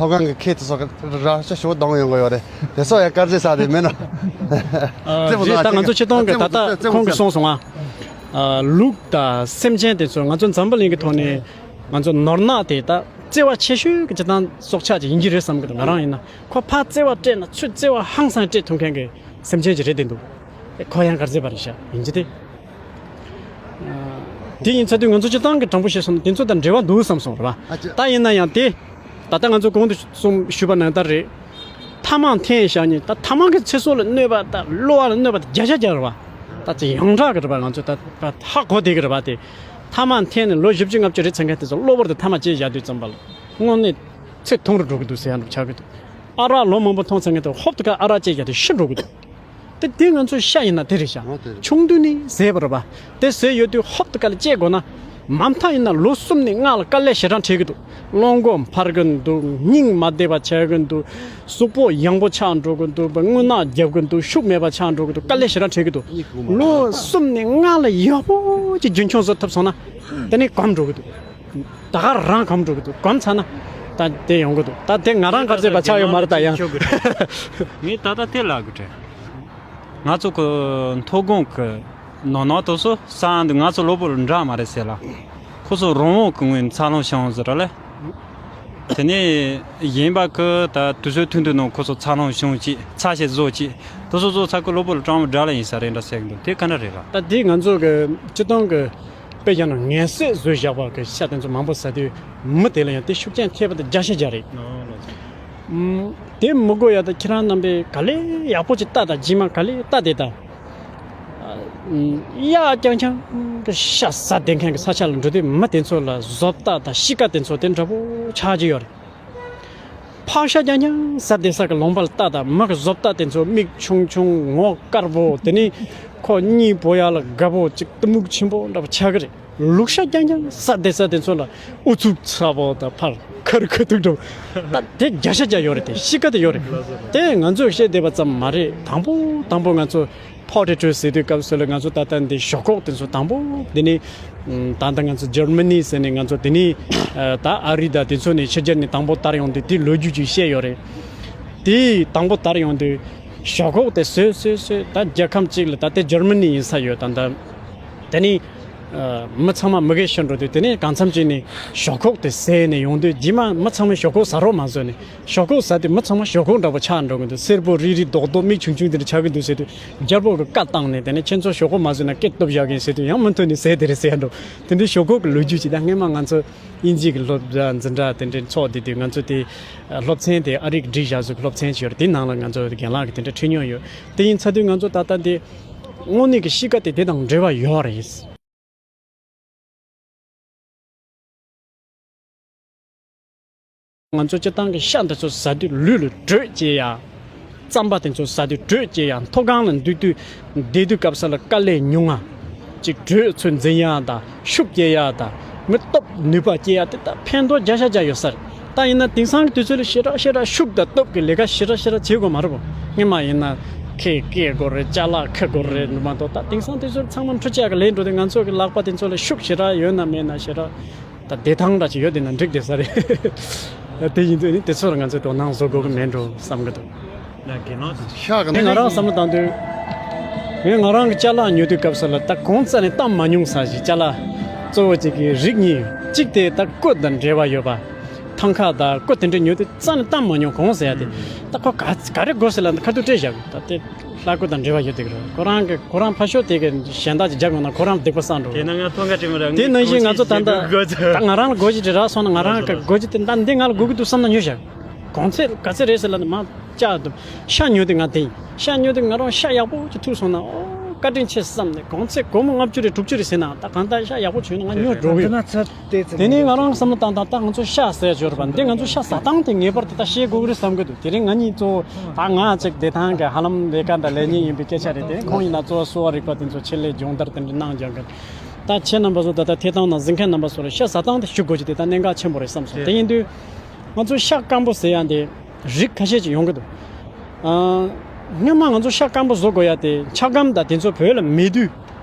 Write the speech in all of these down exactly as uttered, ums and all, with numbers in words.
ཐོག་ཁང་གི་ཁེ་དེ་ཚོ་ར་ཤ་ཞུ་གཏོང་ཡོང་གི་ཡོད་རེད། དེ་ཚོ་ཡང་དཀར་ཟས་ཟ་དེ་མིན་ནོ། ཨ། རེད། ད་ང་ཚོ་སྤྱིར་བཏང་གི་ད་ལྟ་ཁོང་གིས་གསུངས་སོང་ང་། ཨ། ལུག་དང་སེམས་ཅན་དེ་ཚོ་ང་ཚོ་འཛམ་བུ་གླིང་གི་ཐོག་ནས་ང་ཚོ་ནོར་གནག་དེ་ད་བརྩེ་བ་ཆེ་ཤོས་ཀྱི་སྤྱིར་བཏང་སྲོག་ཆགས་ཅིག་ཡིན་གྱི་རེད་བསམ་གི་འདུག་ང་རང་ཡིན་ན། ཁོ་ཕར་བརྩེ་བ་སྤྲད་ན་ཚུར་བརྩེ་བ་ཧང་སང་སྤྲད་ཐུབ་མཁན་གྱི་སེམས་ཅན་ཅིག་རེད་བསྡད་འདུག་ཁོ་ཡང་དཀར་ཟས་པ་རེད་ཤག་ཡིན་གྱི་དེ། དེ་ཡིན་ཚ་དུས་ང་ཚོ་སྤྱིར་བཏང་གི་དྲང་པོ་བཤད་སོང་ན་དེ་ཚོ་དང་འབྲེལ་བ་འདུག་བསམ་སོང་རེད་བ། ཨ་ཅེ། ད་ཡིན་ན་ཡང་དེ། ད་ལྟ་ང་ཚོ་གོང་དུ་གསུངས་ཞུས་པ་ནང་ལྟར་རེད། ཐ་མག་འཐེན་བཞག་ནས་ད་ཐ་མག་གི་ཚེ་སྲོག་ལ་གནོད་པ་དང་གློ་བ་ལ་གནོད་པ་དང་བརྒྱ་ཆ་བརྒྱ་རེད་བ། ད་ཅི་ཡོངས་གྲགས་ཀྱི་རེད་བ། ང་ཚོ་ད་ཧ་གོ་བསྡད་ཀྱི་རེད་བ་དེ། ཐ་མག་འཐེན་ནས་ལོ་བཞི་བཅུ་ལྔ་བཅུ་རེད་ཚར་མཁན་དེ་ཚོ་གློ་བུར་དུ་ཐ་མག་བཅད་བཞག་དུས་ཙམ་པ་ལ་དངོས་གནས་ཚེ་ཐུང་རུ་འགྲོ་གི་འདུག་ཟེར་ཡ་འདྲ་ཆགས་ཀྱི་འདུག་ཨ་རག་ལོ་མང་པོ་འཐུང་ཚར་མཁན་དེ་ཧོབ་ཏེ་ཁ་ཨ་རག་བཅད་བཞག་དུས་ཤི་འགྲོ་གི་འདུག་དེ་དེ་ང་ཚོའི་ཤ་ཡིན་ན་དེ་རེད་ཤག་འོ་དེ་རེད། ཆུང་དུས་ནས་བཟས་པ་རེད་པ། དེ་བཟས་ཡོད་དུས་ཧོབ་ཏེ་ཁ་ལ་བཅད་དགོས་ན། མ་མཐའ་ཡིན་ན་ལོ་གསུམ་ནས་ལྔ་ལ་དཀའ་ལས་ཞེ་དྲག་འཕྲད་ཀྱི་འདུག་རླུང་མགོ་འཕར་གི་འདུག་སྙིང་མ་བདེ་བ་ཆགས་ཀྱི་འདུག་གཟུགས་པོ་ཡང་པོ་ཆགས་འགྲོ་གི་འདུག་རྔུལ་ནག་རྒྱབ་ཀྱི་འདུག་ཤུགས་མེད་པ་ཆགས་འགྲོ་གི་འདུག་དཀའ་ལས་ཞེ་དྲག་འཕྲད་ཀྱི་འདུག་ལོ་གསུམ་ནས་ལྔ་ལ་ཡག་པོ་ཅིག་རྒྱུན་འཁྱོངས་བཟོ་ཐུབ་སོང་ན། དེ་ནས་གོམས་འགྲོ་གི་འདུག་ད་ག་རང་གོམས་འགྲོ་གི་འདུག་གོམས་ཚར་ན་ད་དེ་ཡོང་གི་འདུག་ད་དེ་ང་རང་དཀར་ཟས་པ་ཆགས་ཡོད་མ་རེད་ད་ཡང་། ངས་ད་ལྟ་དེ་ལབ་དགོས་དྲན། ང་ཚོ་གི་མཐོ་སྒང་གི་ནང་ནང་དུ་སོ་ས་འདི་ང་ཚོ་གློ་བུར་འདྲ་མ་རེད་ཟེར་ལ། ཁོ་ཚོ་རང་དབང་གི་ངོས་ནས་འཚར་ལོངས་བྱུང་ཟེར་ར་ལེ། དེ་ནས་ཡིན་པ་གི་ད་དུས་ཚོད་ཐུང་ཐུང་ནང་ཁོ་ཚོ་འཚར་ལོངས་བྱུང་ཅིག་ཚ་ཞེས་བཟོ་ཅིག་དུ་སོ་སོ་ཚ་གི་གློ་བུར་སྐྲང་བ་འདྲ་ལ་ཡིན་ས་རེད་འདྲ་ཟེར་གི་འདུག་དེ་ག་འདྲ་རེད་ལ། ད་འདི་ང་ཚོ་གི་སྤྱི་བཏང་གི་དཔེ་བཞག་ན་ངལ་གསོས་བཟོས་བཞག་པ་གི་ཤ་དེ་ཚོ་མང་པོ་ཟ་དུས་མི་དེ་ལ་ཡང་དེ་ཤུགས་རྐྱེན་ཐེབས་པ་དེ་བརྒྱ་ཆ་བརྒྱ་རེད། ཨང་། ལགས་སོ། ཨམ། དེ་མི་དགོས་ཡ་ད་ཁྱེད་རང་རྣམ་པས་ག་ལེ་ཡག་པོ་ཅིག་ལྟ་དང་རྗེས་མ་ག་ལེ་ལྟ་དེ་ད། ཨམ། གཡག་རྐྱང་རྐྱང་གི་ཤ་ཟ་བསྡད་མཁན་གི་ས་ཆ་ལ་འགྲོ་དུས་མི་དེ་ཚོ་ལ་བཟོ་ལྟ་དང་གཤིས་ཀ་དེ་ཚོ་དེ་འདྲ་པོ་ཆགས་ཀྱི་ཡོད་རེད། ཕག་ཤ་རྐྱང་རྐྱང་ཟ་བསྡད་ས་གི་ལུང་པ་ལ་ལྟ་དང་མི་གི་བཟོ་ལྟ་དེ་ཚོ་མིག་ཆུང་ཆུང་ངོ་དཀར་པོ་དེ་ནི་ཁོ་གཉིས་པོ་ཡ་ལ་དགའ་པོ་ཅིག་གཏི་མུག་ཆེན་པོ་འདྲ་པོ་ཆགས་ཀྱི་རེད། ལུག་ཤ་རྐྱང་རྐྱང་ཟ་བསྡད་ས་དེ་ཚོ་ལ་ཨུ་ཚུགས་ཚ་པོ་དང་ཕར་ཁར་ཁ་ཐུག་འགྲོ། ད་དེ་བརྒྱ་ཆ་བརྒྱ་ཡོད་རེད། དེ་གཤིས་ཀ་དེ་ཡོད་རེད། དེ་ང་ཚོས་བཤད་བསྡད་པ་ཙམ་མ་རེད། དང་པོ་དང་པོ་ང་ཚོ་ཕོ་ཊེ་ཊོ་ཟེར་དུས་སྐབས་སུ་ལ་ང་ཚོ་ད་ལྟ་འདི་ཞོག་ཁོག་དེ་ཚོ་དང་པོ་འདི་ནི་ད་ལྟ་ང་ཚོ་འཇར་མ་ནི་ཟེར་ནས་ང་ཚོ་འདི་ནི་ད་ཨ་རི་དང་དེ་ཚོ་ནས་ཕྱི་རྒྱལ་ནས་དང་པོ་དར་ཡོང་དུས་དེ་ལོ་རྒྱུས་ཅིག་བཤད་ཡོད་རེད། དེ་དང་པོ་དར་ཡོང་དུས་ཞོག་ཁོག་དེ་བཟོས་བཟོས་བཟོས་ད་རྒྱལ་ཁམས་གཅིག་ལ་ད་ལྟ་འཇར་མ་ནི་ཡིན་ས་ཡོད། ད་ལྟ་དེ་ནི། ཨ། མི་ཚང་མ་མི་གེ་ཤི་འགྲོ་དུས་དེ་ནས་གང་འཚམ་ཅིག་ནས་ཞོག་ཁོག་དེ་ཟས་ནས་ཡོང་དུས་རྗེས་མ་མི་ཚང་མས་ཞོག་ཁོག་ཟ་རོགས་མ་བཟོས་ནས་ཞོག་ཁོག་ཟ་དུས་མི་ཚང་མ་ཞོག་ཁོག་འདྲ་པོ་ཆགས་འགྲོ་གི་འདུག་སེར་པོ་རིལ་རིལ་རྡོག་རྡོག་མིག་ཆུང་ཆུང་དེ་འདྲ་ཆགས་ཀྱི་འདུག་ཟེར་དུས་རྒྱལ་པོ་གི་བཀའ་བཏང་ནས་དེ་ནས་ཁྱེད་ཚོ་ཞོག་ཁོག་མ་ཟོས་ན་སྐེ་གཏུབ་བཞག་གི་ཡིན་ཟེར་དུས་ཡང་མུ་མཐུད་ནས་ཟས་དེ་རེད་ཟེར་ཡ་འགྲོ། དེ་འདྲའི་ཞོག་ཁོག་གི་ལོ་རྒྱུས་ཅིག་ད་སྔས་མ་ང་ཚོ་དབྱིན་ཇི་གི་སློབ་གྲྭ་འཛིན་གྲྭ་དེ་འདྲའི་ཚོགས་བསྡད་དུས་ང་ཚོ་དེ་སློབ་ཚན་དེ་ཨ་རིག་སྒྲིག་བཞག་ཟུག་སློབ་ཚན་ཞིག་ཡོད་རེད། དེའི་ནང་ལ་ང་ཚོ་རྒན་ལགས་ཀྱི་དེ་འདྲ་ཁྲིད་མྱོང་ཡོད། དེ་ཡིན་ཚ་དུས་ང་ཚོ་ད་ལྟ་འདི་དངོས་གནས་ཀྱི་གཤིས་ཀ་དེ་དེ་དང་འབྲེལ་བ་ཡོད་རེད། ང་ཚོ་སྤྱིར་བཏང་གི་ཤ་འདི་ཚོ་ཟ་དུས་ལུས་ལ་དྲོད་སྐྱེ་ཡ། རྩམ་པ་དེ་ཚོ་ཟ་དུས་དྲོད་སྐྱེ་ཡ། མཐོ་སྒང་ལ་འདུག་དུས་བསྡད་དུས་སྐབས་ས་ལ་དཀའ་ལས་ཉུང་ང་། ཅིག་དྲོད་ཚོད་འཛིན་ཡ་དང་ཤུགས་སྐྱེ་ཡ་དང་མི་སྟོབས་ནུས་པ་སྐྱེ་ཡ་དེ་དག་ཕན་ཐོགས་བརྒྱ་ཆ་བརྒྱ་ཡོད་ས་རེད། ད་ཡིན་ན་དེང་སང་གི་དུས་ཚོད་ལ་ཞེ་དྲག་ཞེ་དྲག་ཤུགས་དང་སྟོབས་ཀྱི་ལས་ཀ་ཞེ་དྲག་ཞེ་དྲག་བྱེད་དགོས་མ་རེད་པོ། སྔོན་མ་ཡིན་ན་ཁེ་སྐྱེལ་དགོས་རེད། ཅ་ལག་ཁེ་དགོས་རེད་མ་གཏོགས། ད་དེང་སང་དུས་ཚོད་ཚང་མ་འཕྲུལ་ཆས་ཀྱི་ལས་འགྲོ་དུས་ང་ཚོ་གི་ལག་པ་དེ་ཚོ་ལ་ཤུགས་ཞེ་དྲག་ཡོད་ན་མེད་ན་ཞེ་དྲག་ད་བདེ་ཐང་འདྲ་ཅིག་ཡོད་བསྡད་ན་འགྲིག་བསྡད་ས་རེད། དེ་ཡིན་དུས་ནི་དེ་ཚོ་ལ་ང་ཚོས་དོ་སྣང་བཟོ་དགོས་ཀྱི་མེད་འགྲོ་བསམ་གི་འདུག་ཤག་དེ་ང་རང་བསམ་བློ་བཏང་དུས། ངས་ང་རང་གི་ཅ་ལག་ཉོ་དུས་སྐབས་སུ་ལ་ད་གོང་རྩ་ནས་བཏང་མ་མྱོང་ས་ཞིག་ཅ་ལག་གཙོ་བོ་གཅིག་གི་རིགས་གཉིས། གཅིག་དེ་ད་སྐུ་དང་འབྲེལ་བ་ཡོད་པ། ཐང་ཀ་དང་སྐུ་དེ་འདྲ་ཉོ་དུས་རྩ་ནས་བཏང་མ་མྱོང་གོང་ཟེར་ཡ་དེ། ད་ཁོ་ག་ག་རེ་དགོས་ཟེར་ལབ་ན་ཁ་ཐུག་སྤྲད་བཞག་གི་ད་དེ། ལྷ་སྐུ་དང་འབྲེལ་བ་ཡོད་དེ་གི་རེད། ཁོ་རང་གི་ཁོ་རང་ཕ་ཤོ་དེ་གི་གཞན་དག་ཅིག་རྒྱག་ཡོང་ན་ཁོ་རང་སྡིག་པ་བསགས་འགྲོ། དེ་ན་ང་ཐོང་ག་ཅིག་མ་རག་དེ་ནང་བཞིན་ང་ཚོ་ད་ལྟ་ད་ང་རང་ལ་སྒོ་ཅིག་དེ་རག་སོང་ན་ང་རང་གི་སྒོ་ཅིག་དེ་ད་འདི་ང་ལ་དགོས་ཀྱི་འདུག་བསམ་ན་ཉོ་བཞག་གོང་ཚད་ག་ཚད་རེད་ཟེར་ལབ་ན་མ་བཅག་འདུག་ཤ་ཉོས་དུས་ང་དེ་ཡིན། ཤ་ཉོས་དུས་ང་རང་ཤ་ཡག་པོ་ཅིག་ཐུག་སོང་ན་ཨོ་བཀའ་དྲིན་ཆེ་བསམ་ནས་གོང་ཚད་སྒོར་མོ་ལྔ་བཅུ་རེད་དྲུག་ཅུ་རེད་ཟེར་ན་ད་གང་ལྟར་ཤ་ཡག་པོ་བྱུང་ན་ང་ཉོས་འགྲོ་གི་ཡོད། དེ་ནས་ང་རང་བསམ་བློ་བཏང་དང་ད་ང་ཚོ་ཤ་ཟས་ཡ་ཅིག་ཡོད་རེད་པ། འདི་ང་ཚོ་ཤ་ཟ་སྟངས་དེ་ངེས་པར་དུ་ད་ཤེས་དགོས་ཀྱི་རེད་བསམ་གི་འདུག་དེ་རིང་ང་གཉིས་གཙོ་བོ་ད་ང་ཅིག་བདེ་ཐང་གི་ཧ་ལམ་ལས་ཀ་འདྲ་ལས་ཉེན་ཡིན་པའི་སྐད་ཆ་རེད། དེ་ཁོང་ཡིན་ན་གཙོ་བོ་གསོ་བ་རིག་པ་དེ་ཚོ་ཆེད་ལས་སྦྱོང་བརྡར་དེ་འདྲ་གནང་རྒྱག་གི། ད་ཁྱེད་རྣམ་པ་ཚོ་ད་ལྟ་ཐད་གཏོང་ནང་གཟིགས་མཁན་རྣམ་པ་ཚོ་ལ་ཤ་ཟ་སྟངས་དེ་ཞུ་དགོས་ཀྱི་དེ་ད་གནད་འགག་ཆེན་པོ་རེད་བསམ་སོང་། དེ་ཡིན་དུས་ང་ཚོ་ཤ་སྐམ་པོ་ཟེར་ཡ་དེ་རིགས་ཁ་ཤས་ཅིག་ཡོང་གི་འདུག་ཨ། སྔོན་མ་ང་ཚོ་ཤ་སྐམ་པོ་བཟོ་དགོས་ཡ་དེ་འཁྱགས་སྐམ་དང་དེ་ཚོ་བོད་ལ་མེད་དུས།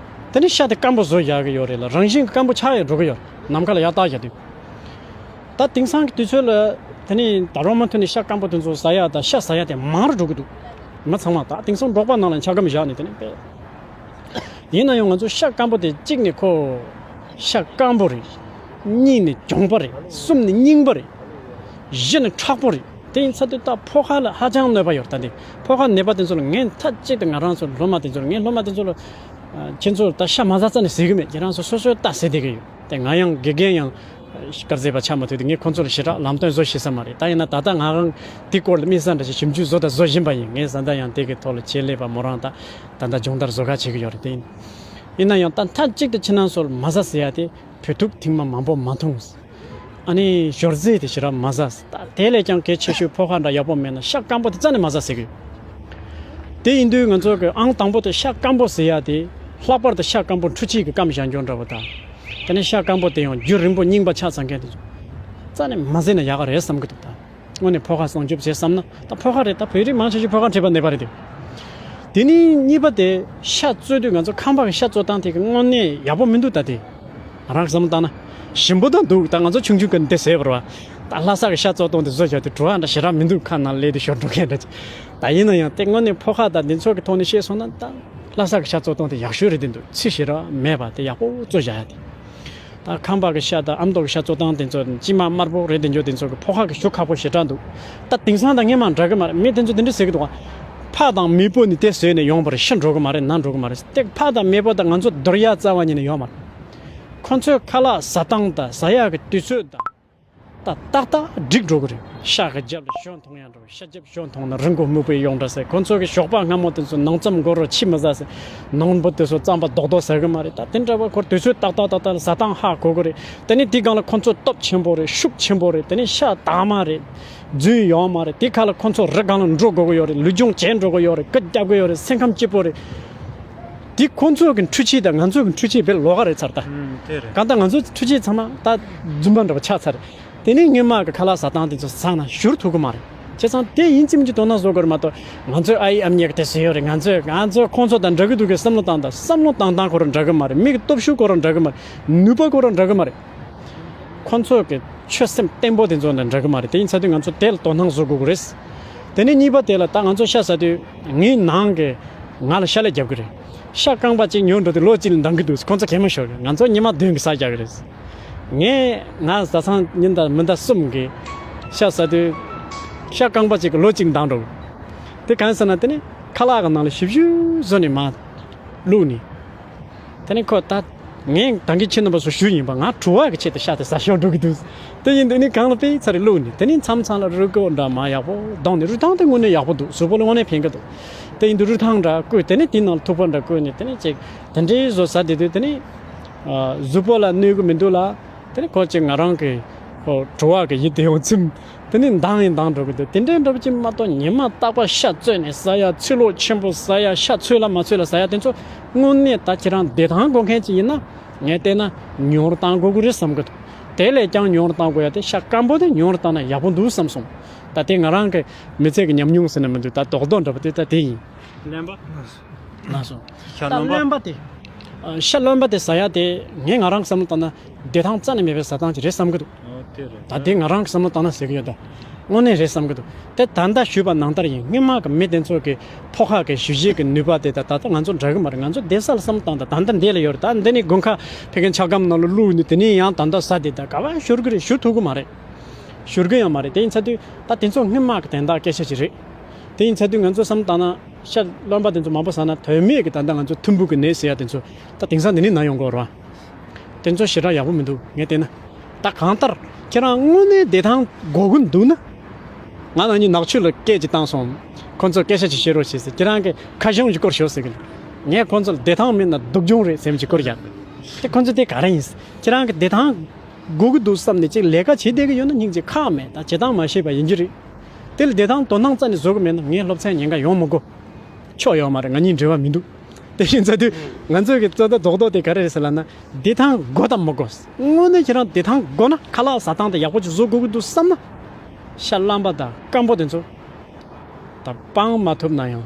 དེ་ནི་ཤ་དེ་སྐམ་པོ་བཟོ་ཡག་གི་ཡོད་རེད་ལ། རང་བཞིན་གྱི་སྐམ་པོ་ཆགས་ཡ་འགྲོ་གི་ཡོད་རེད། ནམ་མཁའ་ལ་ཡར་བཏགས་བཞག་དུས། ད་དེང་སང་གི་དུས་ཚོད་ལ་ དེ་ནས་ད་རུང་མུ་མཐུད་ནས་ཤ་སྐམ་པོ་དེ་ཚོ་ཟ་ཡ་དང་ཤ་ཟ་ཡ་དེ་མང་རུ་འགྲོ་གི་འདུག། མི་ཚང་མ་ད་དེང་སང་འབྲོག་པ་ནང་ལ་འཁྱག་སྒམ་བཞག་ནས་དེ་ནས་པས། ཡིན་ན་ཡང་ང་ཚོ་ཤ་སྐམ་པོ་དེ་གཅིག་ནས་ཁོ་ཤ་སྐམ་པོ་རེད། གཉིས་ནས་གྱོང་པ་རེད། གསུམ་ནས་རྙིང་པ་རེད། བཞི་ནས་མཁྲེགས་པོ་རེད། དེ་ཡིན་ཚ་དུས་ད་ཕོ་ཁ་ལ་ཧ་ཅང་གནོད་པ་ཡོད་རེད། ད་འདི་ཕོ་ཁ་ནད་པ་དེ་ཚོ་ལ་ངས་མཐའ་གཅིག་ཏུ་ང་རང་ཚོ་སློབ་མ་དེ་ཚོ་ལ་ངས་སློབ་མ་དེ་ཚོ་ལ་ཁྱེད་ཚོ་ད་ཤ་མ་ཟ་ཙ་ནས་ཟེར་གི་མེད། ཁྱེད་རང་ཚོ་སོ་སོའི་ལྟ་ཟེར་བསྡད་གི་ཡོད། དེ་ང་ཡང་དགེ་རྒན་ཡང་དཀར་ཟས་པ་ཆགས་མ་ཐུབ་དུས་ངས་ཁོང་ཚོ་ལ་ཞེ་དྲག་ལམ་སྟོན་བཟོ་ཤེས་ས་མ་རེད། ད་ཡིན་ན་ད་ལྟ་ང་རང་དེ་སྐོར་ལ་དམིགས་བསལ་འདྲ་ཞིག་ཞིབ་འཇུག་བཟོ་དང་བཟོ་བཞིན་པ་ཡིན། ངས་ད་ལྟ་ཡང་དེ་གི་ཐོག་ལ་ཆེད་ལས་པ་མོ་རང་ད་ད་ལྟ་སྦྱོང་བརྡར་བཟོ་ག་བྱེད་ཀྱི་ཡོད་རེད། དེ་ཡིན་ཡིན་ན་ཡང་ད་མཐའ་གཅིག་ཏུ་ཁྱེད་རང་ཚོར་མ་ཟ་ཟེར་ཡ་དེ་བོད་ཐུག་ཐེངས་མ་མང་པོ་མ་འཐུང་། ཨ་ནི་ཞོར་རྩེད་དེ་ཞེ་དྲག་མ་ཟ། ད་དེ་ལས་ཀྱང་གལ་ཆེ་ཤོས་ཕོ་ཁ་འདྲ་ཡག་པོ་མེད་ན་ཤ་སྐམ་པོ་དེ་རྩ་ནས་མ་ཟ་ཟེར་གི་ཡོད། དེ་ཡིན་དུས་ང་ཚོ་གི་ཨང་དང་པོ་དེ་ཤ་སྐམ་པོ་ཟེར་ཡ་དེ། ལྷག་པར་དུ་ཤ་སྐམ་པོ་འཕྲུལ་ཆས་ཀྱིས་སྐམ་བཞག་རྒྱུ་འདྲ་བོ་དང་། དེ་ནས་ཤ་སྐམ་པོ་དེ་ཡང་རྒྱུན་རིང་པོ་རྙིང་པ་ཆགས་ཚར་མཁན་དེ་ཚོ་རྩ་ནས་མ་ཟོས་ན་ཡག་ག་རེད་བསམ་གི་འདུག་ད། དངོས་གནས་ཕོ་ཁ་སྲུང་སྐྱོབ་བྱེད་བསམ་ན་ད་ཕོ་ཁ་རེད། ད་བོད་རིགས་མང་ཆེ་ཤོས་ཕོ་ཁ་མཁྲེགས་པ་ནད་པ་རེད་དེ། དེ་ནས་གཉིས་པ་དེ་ཤ་བཙོས་དུས་ང་ཚོ་ཁང་པ་གི་ཤ་བཙོ་སྟངས་དེ་གི་དངོས་གནས་ཡག་པོ་མི་འདུག་ད་དེ། ང་རང་བསམ་བློ་བཏང་ན་ཞིམ་པོ་དང་འདུག། ད་ང་ཚོ་ཆུང་ཆུང་གི་འདི་ཟེར་བ་རེད་བ། ད་ལྷ་ས་གི་ཤ་བཙོ་སྟངས་དེ་བཟོ་བཞག་དུས་བྲོ་བ་འདྲ་ཞེ་དྲག་མི་འདུག། ཁ་ནང་སླེབས་དུས་ཞོར་འགྲོ་མཁན་འདྲ་ཅིག། ད་ཡིན་ན་ཡང་དེ་དངོས་གནས་ཕོ་ཁ་དང་འདི་ཚོ་གི་ཐོག་ནས་བཤད་སོང་ན་ད་ལྷ་ས་གི་ཤ་བཙོ་སྟངས་དེ་ཡག་ཤོས་རེད་དེ་འདུག། ཚི་ཞེ་དྲག་མེད་པ་དེ་ཡག་པོ་བཙོ་བཞག་ཡ་དེ། ད་ཁང་པ་གི་ཤ་དང་ཨ་མདོ་གི་ཤ་བཙོ་སྟངས་དེ་ཚོ་དཀྱིལ་མ་དམར་པོ་རེད་དེ་འཇོག་དེ་ཚོ་གི་ཕོ་ཁ་གི་ཤུགས་ཁག་པོ་ཞེ་དྲག་འདུག། ད་དེང་སང་དང་སྔོན་མ་འདྲ་གི་མ་རེད། མི་དེ་ཚོ་དེ་འདྲ་ཟེར་གི་འདུག་ག། ཕག་དང་མེས་པོ་ནི་དེ་ཟོས་ནས་ཡོང་བ་རེད། ཤི་འགྲོ་གི་མ་རེད། ན་འགྲོ་གི་མ་རེད། དེ་ཕག་དང་མེས་པོ་དང་ང་ཚོ་རྡོར་གཡག་རྩ་བ་ཉིད་ནས་ཡོད་མ་རེད། ཁོ་ཚོའི་ཁ་ལག་ཟ་སྟངས་དང་ཟ་ཡག་གི་དུས་ཚོད་དང་ད་ཏག་ཏག་འགྲིག་འགྲོ་གི་རེད། ཤ་གི་རྒྱབ་ལ་ཞོ་འཐུང་ཡག་འགྲོ། ཤ་རྒྱབ་ཞོ་འཐུང་ན་རིན་གོང་སྨུག་པོ་ཡོང་འདྲ་ཟེར། ཁོ་ཚོ་གི་ཞོགས་པ་སྔ་མོ་དེ་ཚོ་ནང་རྩམ་མགོ་རོ་ཕྱེ་མི་ཟ་ཟེར། ནང་པོ་དེ་ཚོ་རྩམ་པ་རྡོག་རྡོག་ཟ་གི་མ་རེད། ད་དེ་འདྲ་བ་ཁོར་དུས་ཚོད་ཏག་ཏག་ཏག་ཏག་ལ་ཟ་སྟངས་ཧ་གོ་གི་རེད། དེ་ནས་དེའི་སྒང་ལ་ཁོ་ཚོ་སྟོབས་ཆེན་པོ་རེད། ཤུགས་ཆེན་པོ་རེད། དེ་ནས་ཤ་དྭངས་མ་རེད། རྫུན་ཡོད་མ་རེད། དེ་ཁ་ལ་ཁོ་ཚོ་རི་སྒང་ལ་འགྲོ་དགོས་ཀྱི་ཡོད་རེད། ལུས་སྦྱོང་བྱེད་འགྲོ་གི་ཡོད་རེད། སྐུ་རྒྱབ་གི་ཡོད་རེད། སེམས་ཁམས་སྐྱིད་པོ་རེད། དེ་ཁོ་ཚོ་གི་འཕྲུལ་ཆས་དང་ང་ཚོ་གི་འཕྲུལ་ཆས་དཔེ་ལོགས་ཀ་རེད་ཚར་ད། ཨུམ། དེ་རེད། གང་ལྟར་ང་ཚོ་འཕྲུལ་ཆས་ཚང་མ་ད་རྫུན་པ་འདྲ་བ་ཆགས་ཚར་རེད། དེ་ནས་སྔོན་མ་གི་ཁ་ལག་ཟ་སྟངས་དེ་ཚོ་ཟ་ན་བཞུར་ཐུབ་གི་མ་རེད། བྱས་ཙང་དེ་ཡིན་གཅིག་མིན་གཅིག་དོ་སྣང་བཟོ་དགོས་རེད་མ་གཏོགས། ང་ཚོའི་ཨ་ཡེ་ཨ་མྱེས་གི་དེ་ཟེར་ཡོད་རེད། ང་ཚོས་ང་ཚོ་ཁོང་ཚོ་དང་འདྲ་གི་འདུག་གི་བསམ་བློ་བཏང་དང་། བསམ་བློ་བཏང་སྟངས་ཁོ་རང་འདྲ་གི་མ་རེད། མི་གི་སྟོབས་ཤུགས་ཁོ་རང་འདྲ་གི་མ་རེད། ནུས་པ་ཁོ་རང་འདྲ་གི་མ་རེད། ཁོང་ཚོ་གི་ཆོད་སེམས་བརྟན་པོ་དེ་ཚོ་དང་འདྲ་གི་མ་རེད། དེ་ཡིན་ཚར་དུས་ང་ཚོ་དེ་ལ་དོ་སྣང་བཟོ་དགོས་གི་རེད། དེ་ནས་གཉིས་པ་དེ་ལ་ད་ང་ཚོ་ཤ་ཟ་དུས་ངའི་ནང་གི་ང་ལ་ཤ་ལས་རྒྱབ་གི་རེད། ཤ་རྐང་པ་གཅིག་ཉོ་འགྲོ་དུས་ལོ་གཅིག་ལ་འདང་གི་འདུག། ཁོང་ཚོ་གད་མོ་ཤོར་གི། ང་ཚོ་ཉི་མ་བདུན་གི་ཟ་རྒྱག་གི་རེད། ངས་ང་བཟའ་ཚང་ཉིན་དང་མི་ཟླ་གསུམ་གི་ཤ་ཟ་དུས་ཤ་རྐང་པ་གཅིག་གི་ལོ་གཅིག་འདང་འགྲོ་གི། དེ་གང་ཟེར་ན་དེ་ནི་ཁ་ལག་གི་ནང་ལ་ཞིབ་ཞིབ་བཟོ་ནས་མར་བླུགས་ནས། དེ་ནས་ཁོ་ད་ངས་ད་གིན་ཁྱེད་རྣམ་པ་ཚོ་ཞུས་ཡིན་པ། ང་བྲོ་བ་གི་ཆེད་དུ་ཤ་དེ་ཟ་ཤོར་འགྲོ་གི་འདུག། དེ་ཡིན་དུས་ནི་གང་ལ་དཔེ་ཚར་རེ་བླུགས་ནས། དེ་ནས་མཚམས་མཚམས་ལ་རུས་ཁོག་འདྲ་མ་ཡག་པོ་བརྡུངས་ནས། རུས་ཐང་དེ་དངོས་གནས་ཡག་པོ་འདུག། གཟུགས་པོ་ལ་དངོས་གནས་ཕན་གི་འདུག། དེ་ཡིན་དུས་རུས་ཐང་འདྲ་བསྐོལ། དེ་ནས་དེའི་ནང་ལ་ཐུག་པ་འདྲ་བསྐོལ་ནས། དེ་ནས་ཅིག་དེ་འདྲའི་བཟོ་ཟ་བསྡད་དུས་དེ་ནས་གཟུགས་པོ་ལ་གནོད་གི་མི་འདུག་ལ། དེ་ནས་ཁོ་ཅིག་ང་རང་གི་ཁོ་བྲོ་བ་གི་ཡིད་དེ་ཡང་ཚིམ། དེ་ནས་འདང་ཡིན་འདང་འགྲོ་གི་འདུག། དེ་འདྲའི་འདྲ་པོ་ཅིག་མ་གཏོགས་ཉི་མ་རྟག་པར་ཤ་བཙོས་ནས་ཟ་ཡ། ཚོས་གློག་ཆེན་པོ་ཟ་ཡ། ཤ་ཚོས་ལ་མ་ཚོས་ལ་ཟ་ཡ་དེ་ཚོ་དངོས་གནས་ད་ཁྱེད་རང་བདེ་ཐང་དགོས་མཁན་ཅིག་ཡིན་ན། ངས་བལྟས་ན་ཉུང་རུ་བཏང་དགོས་ཀྱི་རེད་བསམ་གི་འདུག། དེ་ལས་ཀྱང་ཉུང་རུ་བཏང་དགོས་ཡ་དེ་ཤ་སྐམ་པོ་དེ་ཉུང་རུ་བཏང་ན་ཡག་པོ་འདུག་བསམ་སོང་། ད་དེ་ང་རང་གི་མི་ཚེ་གི་ཉམས་མྱོང་ཟེར་ན་མི་འདུག། ད་རྡོག་རྡོག་འདྲ་པོ་དེ་ད་དེ་ཡིན། རློན་པ། ལགས་སོ། ཤ་ད་རློན་པ། རློན་པ་དེ། ཨ། ཤ་རློན་པ་དེ་ཟ་ཡ་དེ་ངས་ང་རང་བསམ་བློ་བཏང་ན་བདེ་ཐང་རྩ་ནས་མེད་པའི་ཟ་སྟངས་ཅིག་རེད་བསམ་གི་འདུག། ཨོ། དེ་རེད། ད་དེ་ང་རང་གི་བསམ་བློ་བཏང་ན་ཟེར་གི་ཡོད་ད། དངོས་གནས་རེད་བསམ་གི་འདུག། དེ་ད་ལྟ་ཞུས་པ་ནང་ལྟར་ཡིན། སྔོན་མ་གི་མི་དེ་ཚོ་གི་ཕོ་ཁ་གི་ཞུ་བཞེས་ཀྱི་ནུས་པ་དེ་ད་ད་ལྟ་ང་ཚོ་འདྲ་གི་མ་རེད། ང་ཚོ་བསྡད་ས་ལ་བསམ་བློ་བཏང་ད། ད་ལྟ་འདི་ལ་ཡོད་རེད། ད་འདི་ནས་དགུན་ཁ་ཕ་གིའི་འཁྱག་སྒམ་ནང་ལ་བླུགས་ནས་དེ་ནས་ཡང་ད་ལྟ་ཟ་བསྡད་ད་ག་བ་བཞུར་གི་རེད། བཞུར་ཐུབ་གི་མ་རེད། བཞུར་གི་ཡང་མ་རེད། དེ་ཡིན་ཚར་དུས་ད་དེ་ཚོ་སྔོན་མ་གི་དན་རྟགས་སྐད་ཆ་ཅིག་རེད། དེ་ཡིན་ཚར་དུས་ང་ཚོ་བསམ་བློ་བཏང་ན། ཤ་རློན་པ་དེ་ཚོ་མང་པོ་ཟ་ན་དོན་མེད་ཀྱི་ད་ལྟ་ང་ཚོ་ཐུམ་འབུ་གི་ནད་ཟེར་ཡ་དེ་ཚོ་ད་དེང་སང་འདི་ནས་ན་ཡོང་གི་ཡོད་རེད་བ། དེ་ཚོ་ཞེ་དྲག་ཡག་པོ་མི་འདུག། ངས་བལྟས་ན། ད་གང་ལྟར་ཁྱེད་རང་དངོས་གནས་བདེ་ཐང་དགོས་ཀྱི་འདུག་ན། ང་རང་གཉིས་ནག་ཆུ་ལ་སྐད་ཅིག་བཏང་སོང་། ཁོ་ཚོས་སྐད་ཆ་ཅིག་བཤད་རོགས་བྱེད་ཟེར། ཁྱེད་རང་གི་ཁ་གཞུང་ཅིག་བསྐོར་ཤོག་ཟེར་གི། ངས་ཁོ་ཚོ་ལ་བདེ་ཐང་མེད་ན་སྡུག་སྦྱོང་རེད་ཟེར་མི་ཅིག་བསྐོར་ཡ། དེ་ཁོ་ཚོ་དེ་ག་རེ་ཡིན། ཁྱེད་རང་གི་བདེ་ཐང་དགོས་ཀྱི་འདུག་བསམ་ནས་ཅིག་ལས་ཀ་བྱེད་བསྡད་ཀྱི་ཡོད་ན་སྙིང་རྗེ་ཁག་མེད། ད་བྱེད་སྟངས་མ་ཤེས་པ་ཡིན་གྱི་རེད། དེ་ལ་བདེ་ཐང་དོ་སྣང་རྩ་ནས་བཟོ་གི་མེད་ན་ངའི་སློབ་ཚན་ཉེན་ཁ་ཡོང་མི་དགོས། ཆོག་ཡོད་མ་རེད། ང་གཉིས་འབྲེལ་བ་མི་འདུག། དེ་བཞིན་ཚ་དུས་ང་ཚོས་ཀྱི་རྩོད་ཟླ་རྡོག་རྡོག་དེ་ག་རེ་རེད་ཟེར་ལབ་ན། བདེ་ཐང་དགོས་དང་མི་དགོས། དངོས་གནས་ཁྱེད་རང་བདེ་ཐང་དགོས་ན་ཁ་ལག་ཟ་སྟངས་དེ་ཡག་པོ་ཅིག་བཟོ་དགོས་ཀྱི་འདུག་བསམ་ན། ཤ་རློན་པ་དང་སྐམ་པོ་དེ་ཚོ་ད་སྤང་མ་ཐུབ་ན་ཡང་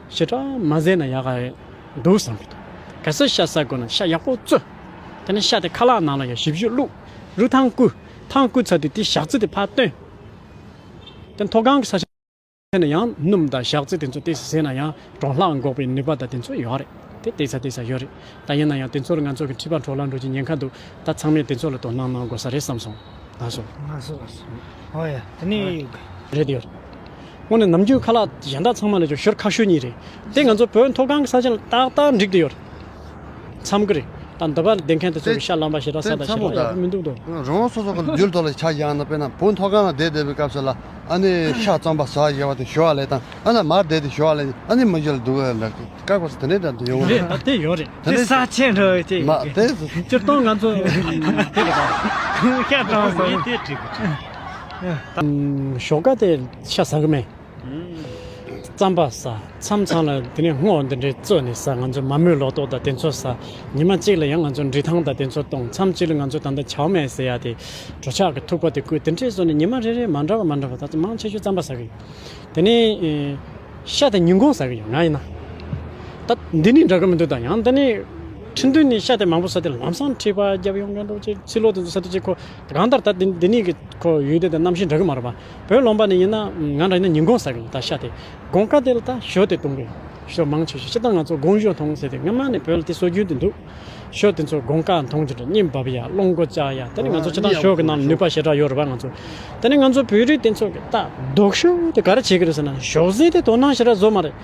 ཞེ་དྲག་མ་ཟས་ན་ཡག་ག་འདུག་བསམ་གྱི་འདུག། གལ་སྲིད་ཤ་ཟ་དགོས་ན་ཤ་ཡག་པོ་བཙོས། དེ་ནས་ཤ་དེ་ཁ་ལག་ནང་ལ་ཡང་ཞིབ་ཞིབ་བླུགས། རུས་ཐང་བསྐུས། ཐང་བསྐུས་ཚར་དུས་དེའི་ཞག་རྩི་དེ་ཕར་བཏོན། དེ་མཐོ་སྒང་གི་ས་ཆ་ནས་ཡང་སྣུམ་དང་ཞག་རྩི་དེ་ཚོ་ཏོག་ཙམ་ཟས་ན་ཡང་གྲང་ལྷགས་འགོག་པའི་ནུས་པ་དང་དེ་ཚོ་ཡོད་རེད། དེ་ཏོག་ཙམ་ཏོག་ཙམ་ཡོད་རེད། ད་ཡིན་ན་ཡང་དེ་ཚོར་ང་ཚོ་གི་མཁྲིས་པ་འཕྲོ་བརླག་འགྲོ་གི་ཉེན་ཁ་འདུག་ད་ཚང་མས་དེ་ཚོ་ལ་དོ་སྣང་གནང་དགོས་ས་རེད་བསམ་སོང་། ལགས་སོ། ལགས་སོ་ལགས་སོ། ཨོ་ཡ། དེ་ནི། རེད་ཡོད། དངོས་གནས་ནམ་རྒྱུན་ཁ་ལག་གཞན་དག་ཚང་མ་ལས་ཀྱང་ཞོར་ཁ་ཤོས་གཉིས་རེད། དེ་ང་ཚོ་བོད་མཐོ་སྒང་གི་ས་ཆ་ལ་ཏག་ཏག་འགྲིག་བསྡད་ཡོད་རེད། འཚམ་གི་རེད། ད་འདི་པར་བསྡད་མཁན་དེ་ཚོ་གི་ཤ་རླངས་པ་ཞེ་དྲག་ཟ་དང་ཞེ་དྲག་ཡག་པོ་མི་འདུག་དོ། རང་སོ་སོ་གི་རྒྱུད་ཐོག་ལ་ཆ་བཞག་ན། དཔེར་ན་བོད་མཐོ་སྒང་ལ་བསྡད་བསྡད་པའི་སྐབས་སུ་ལ་ཨ་ནི་ཤ་རྩམ་པ་ཟ་བཞག་པ་དེ་ཞོ་བ་ལས་དང་། ཨ་ན་མར་བསྡད་དེ་ཞོ་བ་ལས། ཨ་ནི་མི་ཞིག་ལ་སྡུག་ག་ལ་དཀའ་བ་དེ་འདྲ་འདྲ་འདུག་ཡོང་རེད། ད་དེ་ཡོད་རེད། དེ་ས་ཆེན་རེད་དེ། མ་དེ་སྤྱིར་བཏང་ང་ཚོ་དེ་རེད་པ། ཤ་གྲང་སོང་། དེ་འགྲིག་གི། ཞོགས་ཀ་དེ་ཤ་ཟ་གི་མེད། རྩམ་པ་ཟ། མཚམས་མཚམས་ལ་དེ་ནས་སྔོ་འདི་འདྲའི་བཙོས་ནས་ཟ། ང་ཚོ་མ་རྨོས་ལོ་ཏོག་དང་དེ་ཚོ་ཟ། ཉི་མ་གཅིག་ལ་ཡང་ང་ཚོ་འབྲི་ཐང་དང་དེ་ཚོ་གཏོང་། མཚམས་གཅིག་ལ་ང་ཚོ་ད་ལྟ་ཆའོ་མེན་ཟེར་ཡ་དེ། གྲོ་ཆག་གི་ཐུག་པ་དེ་བསྐོལ། དེ་འདྲས་བཟོས་ནས་ཉི་མ་རེ་རེ་མ་འདྲ་བ་མ་འདྲ་བ། ད་ཚོ་མང་ཆེ་ཤོས་རྩམ་པ་ཟ་གི་ཡོད། དེ་ནས་ཨེ། ཤ་དེ་ཉིན་གུང་ཟ་གི་ཡོད། ང་ཡིན་ན། ད་འདི་ནི་འདྲ་གི་མི་འདུག་ད་ཡང་འདི་ནི་ཁྲིན་ཏུའུ་ནས་ཤ་དེ་མང་པོ་ཟ་དེ་ལམ་སང་མཁྲིས་པ་རྒྱབ་ཡོང་མཁན་འདྲ་བོ་ཅིག་ཕྱི་ལོགས་དེ་ཚོ་ཟ་དུས་ཅིག་ཁོ་གང་ལྟར་ད་འདི་འདི་ནི་གི་ཁོ་ཡུལ་དེ་དང་གནམ་གཤིས་འདྲ་གི་མ་རེད་པ། བོད་ལུང་པ་ནས་ཡིན་ན་ང་འདྲ་ཡིན་ན་ཉིན་གུང་ཟ་གི་ཡོད། ད་ཤ་དེ་དགོང་ཁ་དེ་ལ་ད་ཞོ་དེ་གཏོང་གི་ཡོད། ཞོ་མང་ཆེ་ཤོས་སྤྱིར་བཏང་ང་ཚོ་དགོང་ཞོ་འཐུང་ཟེར་དེ། སྔ་མ་ནས་བོད་ལ་དེ་སྲོལ་རྒྱུན་དེ་འདུག་ཞོ་དེ་ཚོ་དགོང་ཁ་འཐུང་རྒྱུ་རེད། གཉིད་བབས་ཡ། རླུང་མགོ་བཅག་ཡ། དེ་ནས་ང་ཚོ་སྤྱིར་བཏང་ཞོ་གི་ནང་ལ་ནུས་པ་ཞེ་དྲག་ཡོད་རེད་པ་ང་ཚོ། དེ་ནས་ང་ཚོ་བོད་རིགས་དེ་ཚོ་གི་ད་སྡུག་ཤོས་དེ་ག་རེ་བྱེད་ཀྱི་རེད་ཟེར་ན། ཞོགས་ཟས་དེ་དོ་སྣང་ཞེ་དྲག་བཟོ་མ་རེད།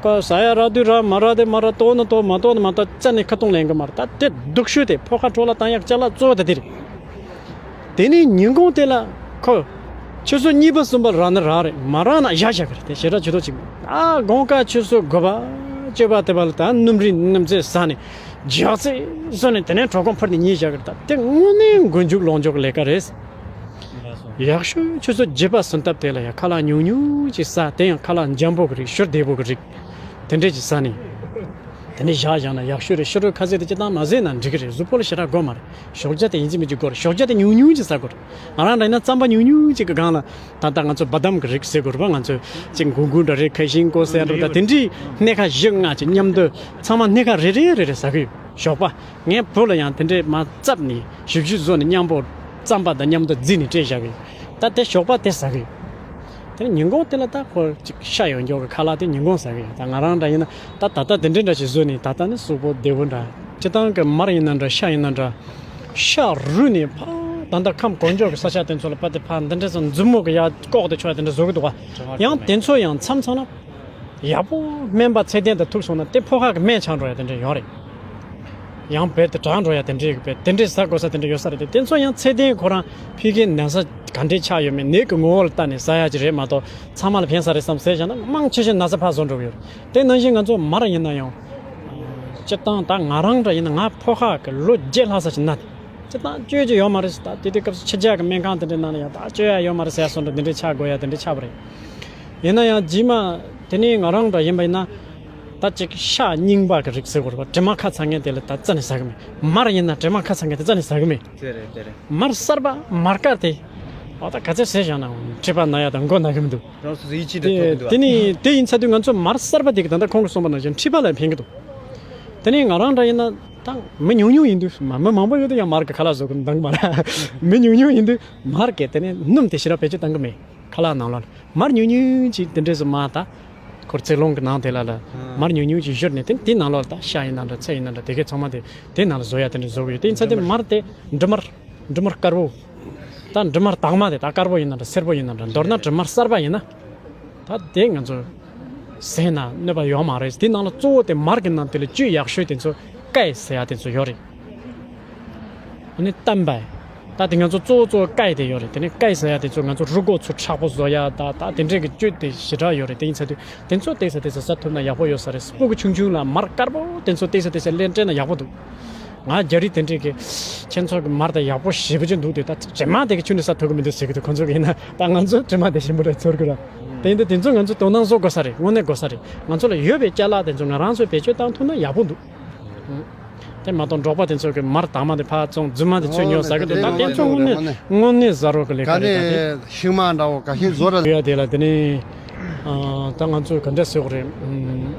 ཀ་ཟ་ཡ་རག་དུས་རག། མ་རག་དུས་མ་རག། ལྟོགས་ན་ལྟོགས། མ་ལྟོགས་ན་མ་ལྟོགས། རྩ་ནས་ཁ་རྡུང་ལེན་གི་མ་རེད། ད་དེ་སྡུག་ཤོས་དེ་ཕོ་ཁ་དྲོ་ལ་བཏང་ཡག་ཅ་ལག་གཙོ་བོ་ད་དེ་རེད། དེ་ནས་ཉིན་གུང་དེ་ལ་ཁོ་ཆུ་ཚོད་གཉིས་པ་གསུམ་པ་རག་ན་རག་རེད། མ་རག་ན་བཞག་བཞག་གི་རེད། དེ་ཞེ་དྲག་ཇུས་གཏོགས་བྱེད་ཀྱི་མེད། ཨ་དགོང་ཁ་ཆུ་ཚོད་དགུ་པ་བཅུ་པ་དེ་བར་ལ་ད་སྣུམ་རིལ་སྣུམ་ཟས་ཟ་ནས་ཇག་ཚེ་བཟོས་ནས་དེ་ནས་གྲོད་ཁོག་འཕུར་ནས་ཉལ་བཞག་གི་རེད། ད་དེ་དངོས་གནས་མགོ་མཇུག་ལོག་འཇོག་གི་ལས་ཀ་རེད། ཡག་ཤོས་ཆུ་ཚོད་བརྒྱད་པ་ཟིན་སྟབས་དེ་ལ་ཡང་ཁ་ལག་ཉུང་ཉུང་ཅིག་ཟ། དེ་ཡང་ཁ་ལག་འཇམ་པོ་གི་རིགས། ཞོ་བདེ་པོ་གི་རིགས། དེ་འདྲས་ཅིག་ཟ་ནས། དེ་ནས་བཞག་བཞག་ན་ཡག་ཤོས་རེད། ཕྱི་དྲོའི་ཁ་ཟས་དེ་སྤྱིར་བཏང་མ་ཟས་ན་འགྲིག་གི་རེད། གཟུགས་པོ་ལ་ཞེ་དྲག་དགོས་མ་རེད། ཞོགས་ཇ་དེ་ཡིན་གཅིག་མིན་གཅིག་དགོས་རེད། ཞོགས་ཇ་དེ་ཉུང་ཉུང་ཅིག་ཟ་དགོས་རེད། ང་རང་འདྲ་ཡིན་ན་རྩམ་པ་ཉུང་ཉུང་ཅིག་གི་སྒང་ལ། ད་ལྟ་ང་ཚོ་བ་དམ་གི་རིགས་ཟེར་དགོས་རེད་པ། ང་ཚོ་ཅིག་གུ་གུ་འདྲ་རེད། ཁ་ཤིང་ཀོ་ཟེར་འདྲ་ད་དེ་འདྲས་སྣེ་ཁ་བཞི་ལྔ་ཅིག་མཉམ་དུ་ཚང་མ་སྣེ་ཁ་རེ་རེ་རེ་རེ་ཟ་གི་ཡོད། ཞོགས་པ། ངའི་བུ་ལ་ཡང་དེ་འདྲས་མར་བཙབ་ནས་ཞིབ་ཞིབ་བཟོས་ནས་མཉམ་པོ་རྩམ་པ་དང་མཉམ་དུ་བརྫིས་ནས་སྤྲད་བཞག་གི་ཡོད། ད་དེ་ཞོགས་པ་དེ་ཟ་གི་ཡོད། དེ་ནས་ཉིན་གུང་དེ་ལ་ད་ཁོ་ཅིག་ཤ་ཡོད་མགྱོགས་ཀྱི་ཁ་ལག་དེ་ཉིན་གུང་ཟ་གི་ཡོད། ད་ང་རང་འདྲ་ཡིན་ན་ད་ད་ལྟ་དེ་འདྲས་འདྲ་ཞིག་བཟོས་ནས། ད་ལྟ་ནི་གཟུགས་པོ་བདེ་པོ་འདྲ། སྤྱིར་བཏང་གི་མར་ཡིན་ན་འདྲ། ཤ་ཡིན་ན་འདྲ། ཤ་རུལ་ནས་ཕར་ད་ལྟ་ཁམས་གོག་འགྱོག་གི་ས་ཆ་དེ་ཚོ་ལ་ཕར་དེ་ཕར་འདི་འདྲས་སོང་མཛུབ་མོ་གི་ཡར་ལྐོག་དེ་ཆོག་ཡ་དེ་འདྲས་བཟོ་གི་འདུག་ག་ཡང་དེ་ཚོ་ཡང་མཚམས་མཚམས་ལ། ཡག་པོ་སྨན་པ་ཚད་ལྡན་དང་ཐུག་སོང་ན་དེ་ཕོ་ཁ་གི་སྨན་ཆགས་འགྲོ་ཡ་དེ་འདྲ་ཡོད་རེད། ཡང་རྦད་དེ་དྲག་འགྲོ་ཡ་དེ་འདྲའི་རྦད་དེ་འདྲའི་ཟ་དགོས་ས་དེ་འདྲ་ཡོད་ས་རེད་དེ། དེ་ཚོ་ཡང་ཚད་ལྡན་ཁོ་རང་ཕ་གིའི་ན་ཚ་ག་འདྲའི་ཆགས་ཡོད་མེད། ནད་ཀྱི་ངོ་བོ་ལ་ལྟ་ནས་ཟ་ཡ་ཅིག་རེད་མ་གཏོགས་ཚང་མ་ལ་ཕན་ས་རེད་བསམ་ཟས་བཞག་ན་མང་ཆེ་ཤོས་ན་ཚ་ཕར་བཟོ་འགྲོ་གི་ཡོད་རེད། དེ་ནང་བཞིན་ང་ཚོ་མར་ཡིན་ན་ཡང་། སྤྱིར་བཏང་ད་ང་རང་འདྲ་ཡིན་ན་ང་ཕོ་ཁ་གི་ལོ་བརྒྱད་ལྷག་ཙམ་ཅིག་ན་དེ། སྤྱིར་བཏང་བཅོས་ཀྱི་ཡོད་མ་རེད། ད་དེ་དུས་སྐབས་སུ་ཕྱི་རྒྱལ་གྱི་སྨན་ཁང་དེ་འདྲའི་ནང་ལ་ཡང་ད་བཅོས་ཡ་ཡོད་མ་རེད་ཟེར་ཡ་སོགས་འདྲ་འདི་འདྲའི་ཆགས་དགོས་ཡ་དེ་འདྲའི་ཆགས་པ་རེད། ཡིན་ན་ཡང་རྗེས་མ་དེ་ནས་ང་རང་འདྲ་ཡིན་པ་ཡིན་ན། ད་ཅིག་ཤ་རྙིང་པ་གི་རིགས་ཟེར་དགོས་རེད་པ། དྲི་མ་ཁ་ཚ་མཁན་དེ་ལ་ད་རྩ་ནས་ཟ་གི་མེད། མར་ཡིན་ན་དྲི་མ་ཁ་ཚ་མཁན་དེ་རྩ་ནས་ཟ་གི་མེད། དེ་རེད་དེ་རེད། མར་གསར་པ་མར་དཀར་དེ། འོ་ད་ག་ཚོད་ཟས་བཞག་ན་མཁྲིས་པ་ན་ཡ་དང་མགོ་ན་གི་མི་འདུག་རང་སོ་སོ་ཡིད་ཆེས་འདྲ་ཐོབ་གི་འདུག་ཨ། དེ་ནས་དེ་ཡིན་ཚར་དུས་ང་ཚོ་མར་གསར་པ་དེ་གི་ད་ལྟ་ཁོང་གིས་གསུངས་པ་ནང་བཞིན་མཁྲིས་པ་ལ་ཕན་གི་འདུག་དེ་ནས་ང་རང་འདྲ་ཡིན་ན་ད་མི་ཉུང་ཉུང་ཡིན་དུས་མ་མི་མང་པོ་ཡོད་དུས་ཡང་མར་གི་ཁ་ལག་བཟོ་གི་འདང་མ་ར། མི་ཉུང་ཉུང་ཡིན་དུས་མར་གི་དེ་ནས་སྣུམ་དེ་ཞེ་དྲག་བེད་སྤྱོད་བཏང་གི་མེད། ཁ་ལག་ནང་ལོགས་ལ་མར་ཉུང་ཉུང་ཅིག་དེ་འདྲས་སུ་མར་ད། ཁོར་ཚིག་ལོང་གི་ནང་དེ་ལ་ལ། མར་ཉུང་ཉུང་ཅིག་བཞུར་ནས་དེ་དེའི་ནང་ལོགས་ལ་ད་ཤ་ཡིན་ན་འདྲ་ཚལ་ཡིན་ན་འདྲ་དེ་གའི་ཚང་མ་དེ་དེའི་ནང་ལ་བཟོ་ཡ་དེ་འདྲ་བཟོ་གི་ཡོད། དེ་ཡིན་ཚེ་དེ་མར་དེ་འབྲུ་མར། འབྲུ་མར་དཀར་པོ། ད་འབྲུ་མར་དྭངས་མ་དེ་ད་དཀར་པོ་ཡིན་ན་འདྲ་སེར་པོ་ཡིན་ན་འདྲ། མདོར་ན་འབྲུ་མར་གསར་པ་ཡིན་ན། ད་དེ་ང་ཚོ་ཟས་ན་གནོད་པ་ཡོད་མ་རེད། དེ་ནང་ལ་གཙོ་བོ་དེ་མར་གྱི་ནང་དེ་ལ་བཅུད་ཡག་ཤོས་དེ་ཚོ་སྐའི་ཟེར་ཡ་དེ་ཚོ་ཡོད་རེད། ཨ་ནི་བསྟན་པ། ད་དེ་ང་ཚོ་གཙོ་བོ་གཙོ་བོ་སྐའི་དེ་ཡོད་རེད། དེ་ནས་སྐའི་ཟེར་ཡ་དེ་ཚོ་ང་ཚོ་རུས་ཁོག་ཚོ་མཁྲེགས་པོ་བཟོ་ཡ་ད་ད་དེ་འདྲས་ཀྱི་བཅུད་དེ་ཞེ་དྲག་ཡོད་རེད། དེ་ཡིན་ཚེ་དུས་དེ་ཚོ་ཏོག་ཙམ་ཏོག་ཙམ་ཟ་ཐུབ་ན་ཡག་པོ་ཡོད་ས་རེད། སྤུ་གུ་ཆུང་ཆུང་ལ་མར་དཀར་པོ་དེ་ཚོ་ཏོག་ཙམ་ཏོག་ཙམ་ལེན་སྤྲད་ན་ཡག་པོ་འདུག་ང་རྒྱ་རིགས་དེ་འདྲས་ཀྱི་ཁྱེད་ཚོ་གི་མར་དེ་ཡག་པོ་ཞེ་པོ་ཅིག་འདུག་དུས་ད་དྲི་མ་དེ་གི་ཁྱོན་ནས་ཟ་ཐུབ་ཀྱི་མི་འདུག་ཟེར་གི་འདུག་ཁོང་ཚོ་གི་ཡིན་ན་ད་ང་ཚོ་དྲི་མ་དེ་ཞིམ་པོ་རེད་ཚོར་གི་ར། དེ་ཡིན་དུས་དེ་ཚོ་ང་ཚོ་དོ་སྣང་བཟོ་དགོས་ས་རེད། དངོས་གནས་དགོས་ས་རེད། ང་ཚོ་ལ་ཡོད་པའི་ཅ་ལག་དེ་ཚོ་ང་རང་ཚོས་བེད་སྤྱོད་བཏང་ཐུབ་ན་ཡག་པོ་འདུག་དེ་མ་གཏོགས་འབྲོག་པ་དེ་ཚོ་གི་མར་དྭངས་མ་དེ་ཕར་བཙོང་། རྫུན་མ་དེ་ཚོས་ཉོ་ཟ་གི་འདུག་ད་དེ་ཚོ་དངོས་གནས་དངོས་གནས་ཟ་རོགས་གི་ལས་ཀ་རེད། ད་དེ་ཤིང་མ་འདྲ་བོ་ག་ཤེད་བཟོ་ར་ཡོད་དེ་ལ། དེ་ནས་ཨ་ད་ང་ཚོས་ག་འདྲ་ཟེར་དགོས་རེད། ཨམ།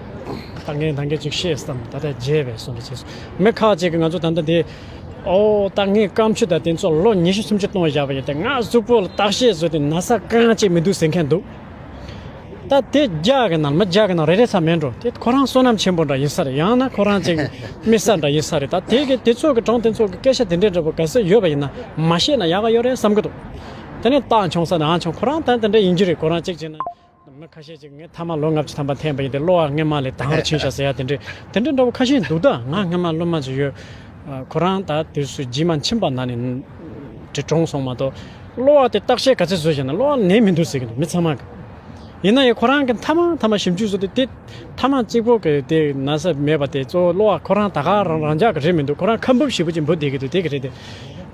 ད་ངས་ད་གིན་ཅིག་བཤད་བསམ། ད་ལྟ་བརྗེད་པས་སོང་རེད་ཅེས་སོ། མི་ཁག་ཅིག་གིས་ང་ཚོ་ད་ལྟ་དེ་ ཨོ་ད་ངས་སྐམ་ཆུ་དང་དེ་ཚོ་ལོ་ཉི་ཤུ་སུམ་ཅུ་གཏོང་བཞག་པ་ཡིན་ཏེ། ང་གཟུགས་པོ་ལ་བརྟག་དཔྱད་བཟོས་ཏེ་ན་ཚ་རྐང་གཅིག་མི་འདུག་ཟེར་མཁན་འདུག་ད་དེ་བརྒྱ་གི་ནང་མི་བརྒྱ་གི་ནང་རེ་རེ་ཙམ་མེད་འགྲོ། དེ་ཁོ་རང་བསོད་ནམས་ཆེན་པོ་འདྲ་ཡིན་ས་རེད། ཡང་ན་ཁོ་རང་ཅིག་དམིགས་བསལ་འདྲ་ཡིན་ས་རེད། ད་དེ་གི་དེ་ཚོ་གི་གྲོང་དེ་ཚོ་གི་སྐད་ཆ་དེ་འདྲའི་འདྲ་པོ་ག་ཚོད་ཡོད་པ་ཡིན་ན་མ་བཤད་ན་ཡག་ག་ཡོད་རེད་བསམ་གི་འདུག་དེ་ནས་རྟགས་བྱུང་ས་ནས་ཨང་བྱུང་། ཁོ་རང་ད་དེ་འདྲ་ཡིན་རྒྱུ་རེད། ཁོ་རང་གཅིག་བྱས་ན། མི་ཁ་ཤས་ཅིག་ངས་ཐ་མག་ལོ་ལྔ་བཅུ་ཐམ་པ་འཐེན་པ་ཡིན་ཏེ་གློ་བ་སྔས་མ་ལས་དྭངས་རུ་ཕྱིན་ཤག་ཟེར་ཡ་དེ་འདྲའི་དེ་འདྲའི་འདྲ་པོ་ཁ་ཤས་འདུག་ད་ང་སྔས་མ་གློ་མ་ཅིག་ཡོད། ཁོ་རང་ད་དུས་སུ་རྗེས་མ་ཕྱིན་པ་ན་ནས་དེ་གྲོངས་སོང་མ་གཏོགས། གློ་བ་དེ་བརྟག་དཔྱད་ག་ཚོད་བཟོས་བྱས་ན་གློ་བ་ནད་མི་འདུག་ཟེར་གི་འདུག་མི་ཚང་མ་གི། ཡིན་ན་ཡང་ཁོ་རང་གི་ཐ་མག་ཐ་མག་ཞིབ་འཇུག་བཟོས་ཏེ་དེ་ཐ་མག་གཅིག་པོ་གི་དེ་ན་ཚ་མེད་པ་དེ་གཙོ་བོ་གློ་བ་ཁོ་རང་ད་ག་རང་རང་འཇགས་གི་རེད་མི་འདུག་ཁོ་རང་ཁ་འབབ་ཞེ་པོ་ཅིག་འབབ་བསྡད་གི་འདུག་དེ་གི་རེད་དེ།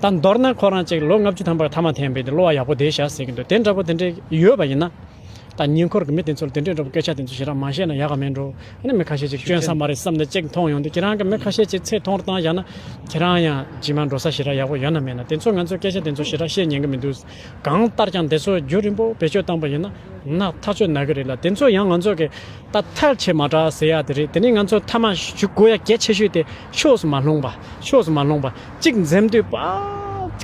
ད་མདོར་ན་ཁོ་རང་ཅིག་ལོ་ལྔ་བཅུ་ཐམ་པར་ཐ་མག་འཐེན་པས་དེ་གློ་བ་ཡག་པོ་བསྡད་ཤག་ཟེར་གི་འདུག་དེ་འདྲ་པོ་དེ་འདྲ་ཡོད་པ་ཡིན་ན། ད་ཉེ་འཁོར་གྱི་མི་དེ་ཚོར་དེ་འདྲའི་འདྲ་པོ་སྐད་ཆ་དེ་ཚོ་ཞེ་དྲག་མ་བཤད་ན་ཡག་ག་མེད་འགྲོ། ཨ་ནི་མི་ཁ་ཤས་ཅིག་སྐྱོན་ས་མ་རེད་བསམ་ནས་ཅིག་མཐོང་ཡོང་དུས། ཁྱེད་རང་གི་མི་ཁ་ཤས་ཅིག་ཚེ་ཐུང་རུ་བཏང་བཞག་ན་ཁྱེད་རང་ཡང་རྗེས་མ་འགྲོ་ས་ཞེ་དྲག་ཡག་པོ་ཡོད་ན་མེད་ན། དེ་ཚོ་ང་ཚོའི་སྐད་ཆ་དེ་ཚོ་ཞེ་དྲག་བཤད་ཉན་གི་མི་འདུག་གང་ལྟར་ཀྱང་དེ་ཚོ་རྒྱུན་རིང་པོ་བེད་སྤྱོད་བཏང་པ་ཡིན་ན་ན་ཐག་ཆོད་ན་གི་རེད་ལ། དེ་ཚོ་ཡང་ང་ཚོ་གི་ད་ཐལ་ཆད་མ་དྲགས་ཟེར་ཡ་དེ་རེད། དེ་ནས་ང་ཚོ་ཐ་མག་ཞུ་དགོས་ཡ་གལ་ཆེ་ཤོས་དེ་ཕྱོགས་སུ་མ་ལྷུང་བ། ཕྱོགས་སུ་མ་ལྷུང་བ། གཅིག་འཛེམ་དུས་པ།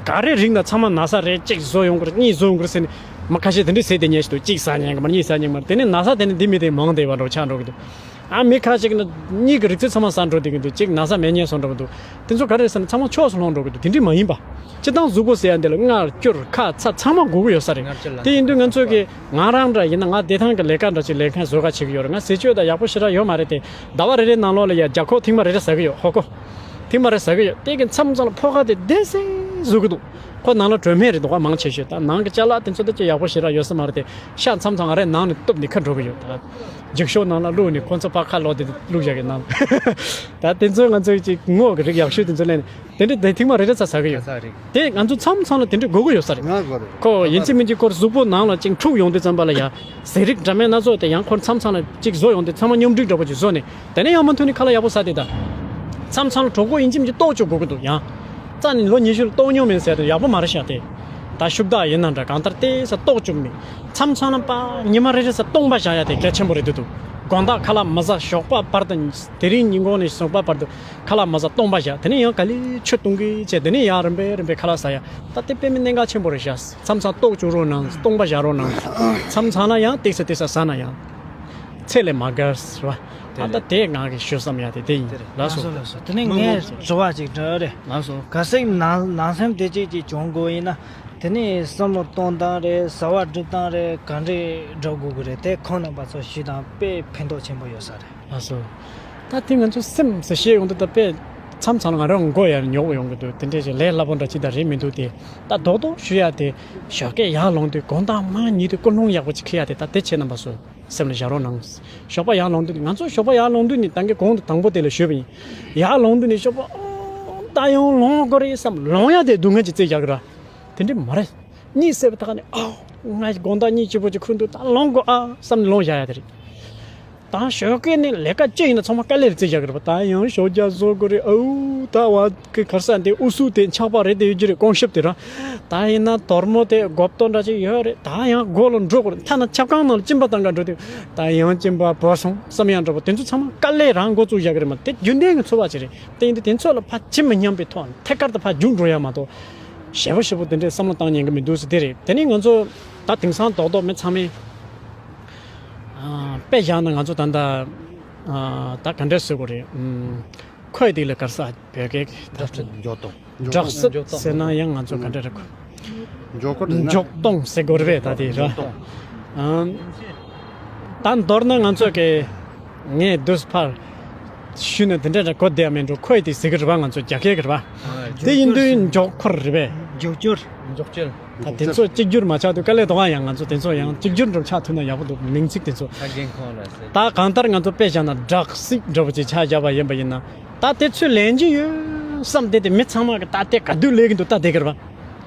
ག་རེ་རིགས་ན་ཚང་མ་ན་ཚ་རེད། གཅིག་བཟོ་ཡོང་གི་རེད། གཉིས་བཟོ་ཡོང་གི་རེད་ཟེར་ནས་མི་ཁ་ཤས་དེ་འདྲས་ཟེར་བསྡད་མཁན་ཞིག་འདུག་གཅིག་ཟ་ཉན་གི་མ་རེད། གཉིས་ཟ་ཉན་གི་མ་རེད། དེ་ནས་ན་ཚ་དེ་ནས་འདི་མི་དེ་མང་བསྡད་པ་འདྲ་ཆགས་འགྲོ་གི་འདུག་ཨ་མི་ཁ་ཅིག་ནི་གཉིས་ཀྱི་རིགས་ཚོད་ཚང་མ་ཟ་འགྲོ་བསྡད་ཀྱི་འདུག་གཅིག་ན་ཚ་མེད་མཁན་བཟོ་འགྲོ་གི་འདུག་དེ་ཚོ་ག་རེ་ཟེར་ན་ཚང་མ་ཕྱོགས་སུ་ལྷུང་འགྲོ་གི་འདུག་དེ་འདྲས་མ་ཡིན་པ། སྤྱིར་བཏང་གཟུགས་པོ་ཟེར་ཡ་འདི་ལ་མངར་སྐྱུར་ཁ་ཚ་ཚང་མ་དགོས་ཀྱི་ཡོད་ས་རེད། དེ་ཡིན་དུས་ང་ཚོ་གི་ང་རང་འདྲ་ཡིན་ན་ང་བདེ་ཐང་གི་ལས་ཀ་འདྲ་ཅིག་ལས་མཁན་བཟོ་ག་བྱེད་ཀྱི་ཡོད་རེད། ང་ཟས་སྤྱོད་དང་ཡག་པོ་ཞེ་དྲག་ཡོད་མ་རེད་དེ། ཟླ་བ་རེ་རེའི་ནང་ལོགས་ལ་ཡ་རྒྱ་ཁོག་ཐེངས་མ་རེ་རེ་ཟ་གི་ཡོད། ཧོ་ཁོ། ཐེངས་མ་རེ་ཟ་གི་ཡོད། དེ་གི་མཚམས་མཚམས་ལ་ཕོ་ཁ་དེ་བདེ་སེ་བཟོ་གི་འདུག་ཁོ་ནང་ལ་དྲོད་སྨན་རེད་འདུག་ག་མང་ཆེ་ཤོས། ད་ནང་གི་ཅ་ལག་དེ་ཚོ་དེ་ཅི་ཡག་པོ་ཞེ་དྲག་ཡོད་ས་མ་རེད་དེ། ཤ་མཚམས་མཚམས་ང་རའི་ནང་ནས་གཏུབ་ནས་ཁ་འགྲོ་གི་ཡོད། ད་འགྱིག་ཤོག་ནང་ལ་བླུགས་ནས་ཁོ་ཚོ་ཕར་ཁ་ལོག་དེ་བླུགས་བཞག་གི་ནང་། ད་དེ་ཚོ་ང་ཚོའི་ཅིག་ངོ་གི་རིགས་ཡག་ཤོས་དེ་ཚོ་ལེན་ནས། དེ་འདྲ་དེ་ཐེངས་མ་རེ་རེ་ཚ་ཟ་གི་ཡོད། ཟ་རེད། དེ་ང་ཚོ་མཚམས་མཚམས་ལ་དེ་འདྲ་དགོས་ཀྱི་ཡོད་ས་རེད། ང་དགོས་རེད། ཁོ་ཡིན་གཅིག་མིན་གཅིག་ཁོར་གཟུགས་པོ་ནང་ལ་ཅིག་འཁྲུག་ཡོང་དུས་ཙམ་པ་ལ་ཡ། ཟས་རིགས་འདྲ་མིན་སྣ་ཚོགས་དེ་ཡང་ཁོར་མཚམས་མཚམས་ལ་ཅིག་བཟོ་ཡོང་དུས་ཚང་མ་མཉམ་འགྲིག་འདྲ་པོ་ཅིག་བཟོ་ནས། དེ་ནས་ཡང་མུ་མཐུད་ནས་ཁ་ལག་ཡག་པོ་ཟ་དེ་ད། མཚམས་མཚམས་ལ་གྲོད་ཁོག་ཡིན་གཅིག་མིན་གཅིག་ལྟོགས་བཅུག་དགོས་ཀྱི་འདུག་ཡང་། རྩ་ནས་ལོ་ཉི་ཤུ་ལ་ལྟོགས་མྱོང་མེད་ཟེར་དེ་ཡག་པོ་མ་རེད་ཤག་དེ། ད་ཤུགས་དྲག་ཡིན་ན་འདྲ་གང་ལྟར་ལྟོགས་ས་ལྟོགས་བཅུག་མེད། མཚམས་མཚམས་ལ་པ་ཉི་མ་རེ་རེ་ས་སྟོང་པ་བཞག་ཡ་དེ་གལ་ཆེན་པོ་རེད་འདུག་དགོང་དག་ཁ་ལག་མ་ཟ། ཞོགས་པ་བར་དུ་དེ་རིང་ཉིན་གུང་ནས་ཞོགས་པ་བར་དུ། ཁ་ལག་མ་ཟ་སྟོང་པ་བཞག་དེ་ནས་ཡང་ག་ལེར་ཆུ་བཏུང་གི་བྱས། དེ་ནས་ཡང་རིམ་པས་རིམ་པས་ཁ་ལག་ཟ་ཡ། ད་དེ་དཔེ་མི་གནད་འགག་ཆེན་པོ་རེད་ཤག་མཚམས་མཚམས་ལྟོགས་བཅུག་རོགས་གནང་། སྟོང་པ་བཞག་རོགས་གནང་། མཚམས་མཚམས་ལ་ཡང་ཏིག་ཙམ་ཏིག་ཙམ་ཟ་ན་ཡང་། ཚད་ལས་མ་བརྒལ་ཟེར་བ། ད་ལྟ་དེ་ང་གི་ཞུ་བསམ་ཡ་དེ་དེ་ཡིན། ལགས་སོ། ལགས་སོ། དེ་ནས་ངས་དྲི་བ་ཅིག་འདྲི་རེད། ལགས་སོ། གལ་སྲིད་ནང་ནང་སེམས་བདེ་སྐྱིད་ཅིག་བྱུང་དགོས་ཡིན་ན། དེ་ནས་བསམ་བློ་གཏོང་སྟངས་རེད། བྱ་བ་སྒྲུབ་སྟངས་རེད། ག་འདྲས་འགྲོ་དགོས་ཀྱི་རེད། དེ་ཁོང་རྣམ་པ་ཚོ་ཞུས་དང་དཔེ་ཕན་ཐོགས་ཆེན་པོ་ཡོད་ས་རེད། ལགས་སོ། ད་དེ་ང་ཚོ་སེམས་སུ་བཤད་ཡོང་དུས་ད་དཔེ་མཚམས་མཚམས་ལ་ང་རང་མགོ་ཡར་ཉོག་ཡོང་གི་འདུག་དེ་འདྲས་ཀྱི་ལས་སླ་པོ་འདྲ་ཅིག་ད་རེད་མི་འདུག་དེ་ད་རྡོག་རྡོག་ཞུ་ཡ་དེ། ཞོགས་ཀས་ཡར་ལངས་དུས་དགོང་དག་མར་ཉལ་དུས་ཀུན་སློང་ཡག་པོ་ཅིག་འཁྱེར་ཡ་དེ་ད་དེ་ཁྱེད་རྣམ་པ་ཚོ་སེམས་ལ་བཞག་རོགས་གནང་། ཞོགས་པ་ཡར་ལངས་དུས་ང་ཚོ་ཞོགས་པ་ཡར་ལངས་དུས་ནི་ད་གིན་གོང་དུ་དང་པོ་དེ་ལ་ཞུས་པ་ཡིན། ཡར་ལངས་དུས་ནི་ཞོགས་པ་ཨོ་ད་ཡང་ལངས་དགོས་རེད་བསམ་ལངས་ཡ་དེ་སྡུག་བསྔལ་གྱི་རྩེད་རྒྱག་གི་ར། དེ་འདྲས་མ་རེད། གཉིད་སད་པའི་ཐོག་ནས་ཨའོ་ང་དགོང་དག་གཉིད་སྐྱིད་པོ་ཅིག་ཁུག་འདུག་ད་ལངས་དགོས་ཨ་བསམ་ནས་ལངས་བཞག་ཡ་དེ་རེད། ད་ཞོགས་ཀས་ནས་ལས་ཀ་ཅི་ཡིན་ན་ཚང་མ་དཀའ་ལས་རེད་རྩེད་རྒྱག་གི་རེད་པ། ད་ཡང་ཞོགས་ཇ་བཟོ་དགོས་རེད། ཨའུ་ད་བ་གི་གར་ས་འདི་ཨུ་སུ་དེ་འཁྱག་པ་རེད་དེ་ཡོད་ཀྱི་རེད། ཀོང་ཤེབ་དེ་ར། ད་ཡིན་ན་དོར་མོ་དེ་སྒོབ་ཏོ་འདྲ་ཅིག་ཡོད་རེད། ད་ཡང་སྒོ་ལ་འགྲོ་དགོས་རེད། ཐ་ན་ཆབ་ཁང་ནང་ལ་གཅིན་པ་བཏང་ག་འགྲོ་དུས་ད་ཡང་གཅིན་པ་བོར་སོང་བསམ་ཡ་འདྲ་པོ་དེ་ཚོ་ཚང་མ་དཀའ་ལས་རང་འགོ་བཙུགས་བཞག་གི་རེད་མ། དེ་རྒྱུན་ལྡན་གྱི་འཚོ་བ་ཅིག་རེད། དེ་ཡིན་དུས་དེ་ཚོ་ལ་ཕར་ཇི་མི་སྙམ་པའི་ཐོག་ནས་ཐད་ཀར་དུ་ཕར་རྒྱུགས་འགྲོ་ཡ་མ་གཏོགས། ཞེ་པོ་ཞེ་པོ་དེ་འདྲའི་བསམ་བློ་བཏང་ཉན་གི་མི་འདུག་ཟེར་དེ་རེད། དེ་ནས་ང་ཚོ་ད་དེང་སང་རྡོག་རྡོག་མི་ཚང་མས་ཨ་དཔེ་བཞག་ན་ང་ཚོ་ད་ལྟ་ཨ་ད་ག་འདྲས་ཟེར་དགོས་རེད། ཨུམ་ཁོས་དེ་ལ་གར་ས་བོད་སྐད་ད་འཇོག་སྟངས་འཇོག་སྟངས་སྦྲག་སྲིད་ཟེར་ན་ཡང་ང་ཚོ་ག་འདྲ་རེད་གོ། འཇོག་སྐོར་ཟེར་ན་འཇོག་སྟངས་ཟེར་དགོས་རེད་པས་ད་དེ་ར། འཇོག་སྟངས། ཨང་། ད་མདོར་ན་ང་ཚོ་གི་ངས་དུས་ཕར་ཞུས་ན་དེ་འདྲ་འདྲ་གོ་བདེ་མེད་འགྲོ། ཁོས་དེ་ཟེར་གི་རེད་པ། ང་ཚོ་རྒྱ་སྐད་གི་རེད་པ། དེ་ཡིན་དུས་འཇོག་སྐོར་རེད་པས། འཇོག་སྐྱོར། འཇོག་སྐྱོར། ད་དེ་ཚོ་གཅིག་གྱུར་མ་ཆགས་དུས་དཀའ་ལས་འདུག་ཨ། ཡང་ང་ཚོ་དེ་ཚོ་ཡང་གཅིག་གྱུར་འགྲོ་ཆགས་ཐུབ་ན་ཡག་པོ་འདུག་མིང་ཚིག་དེ་ཚོ། ད་གང་ལྟར་ང་ཚོ་དཔེ་བཞག་ན་སྦྲག་སྲིད་འདྲ་པོ་ཅིག་ཆགས་བཞག་པ་ཡིན་པ་ཡིན་ན། ད་དེ་ཚོས་ལན་གྱི་ཡོད་བསམ་བསྡད་དེ་མི་ཚང་མ་གི་ད་དེ་ག་དུས་ལས་གི་འདུག་ད་དེ་གི་རེད་པ།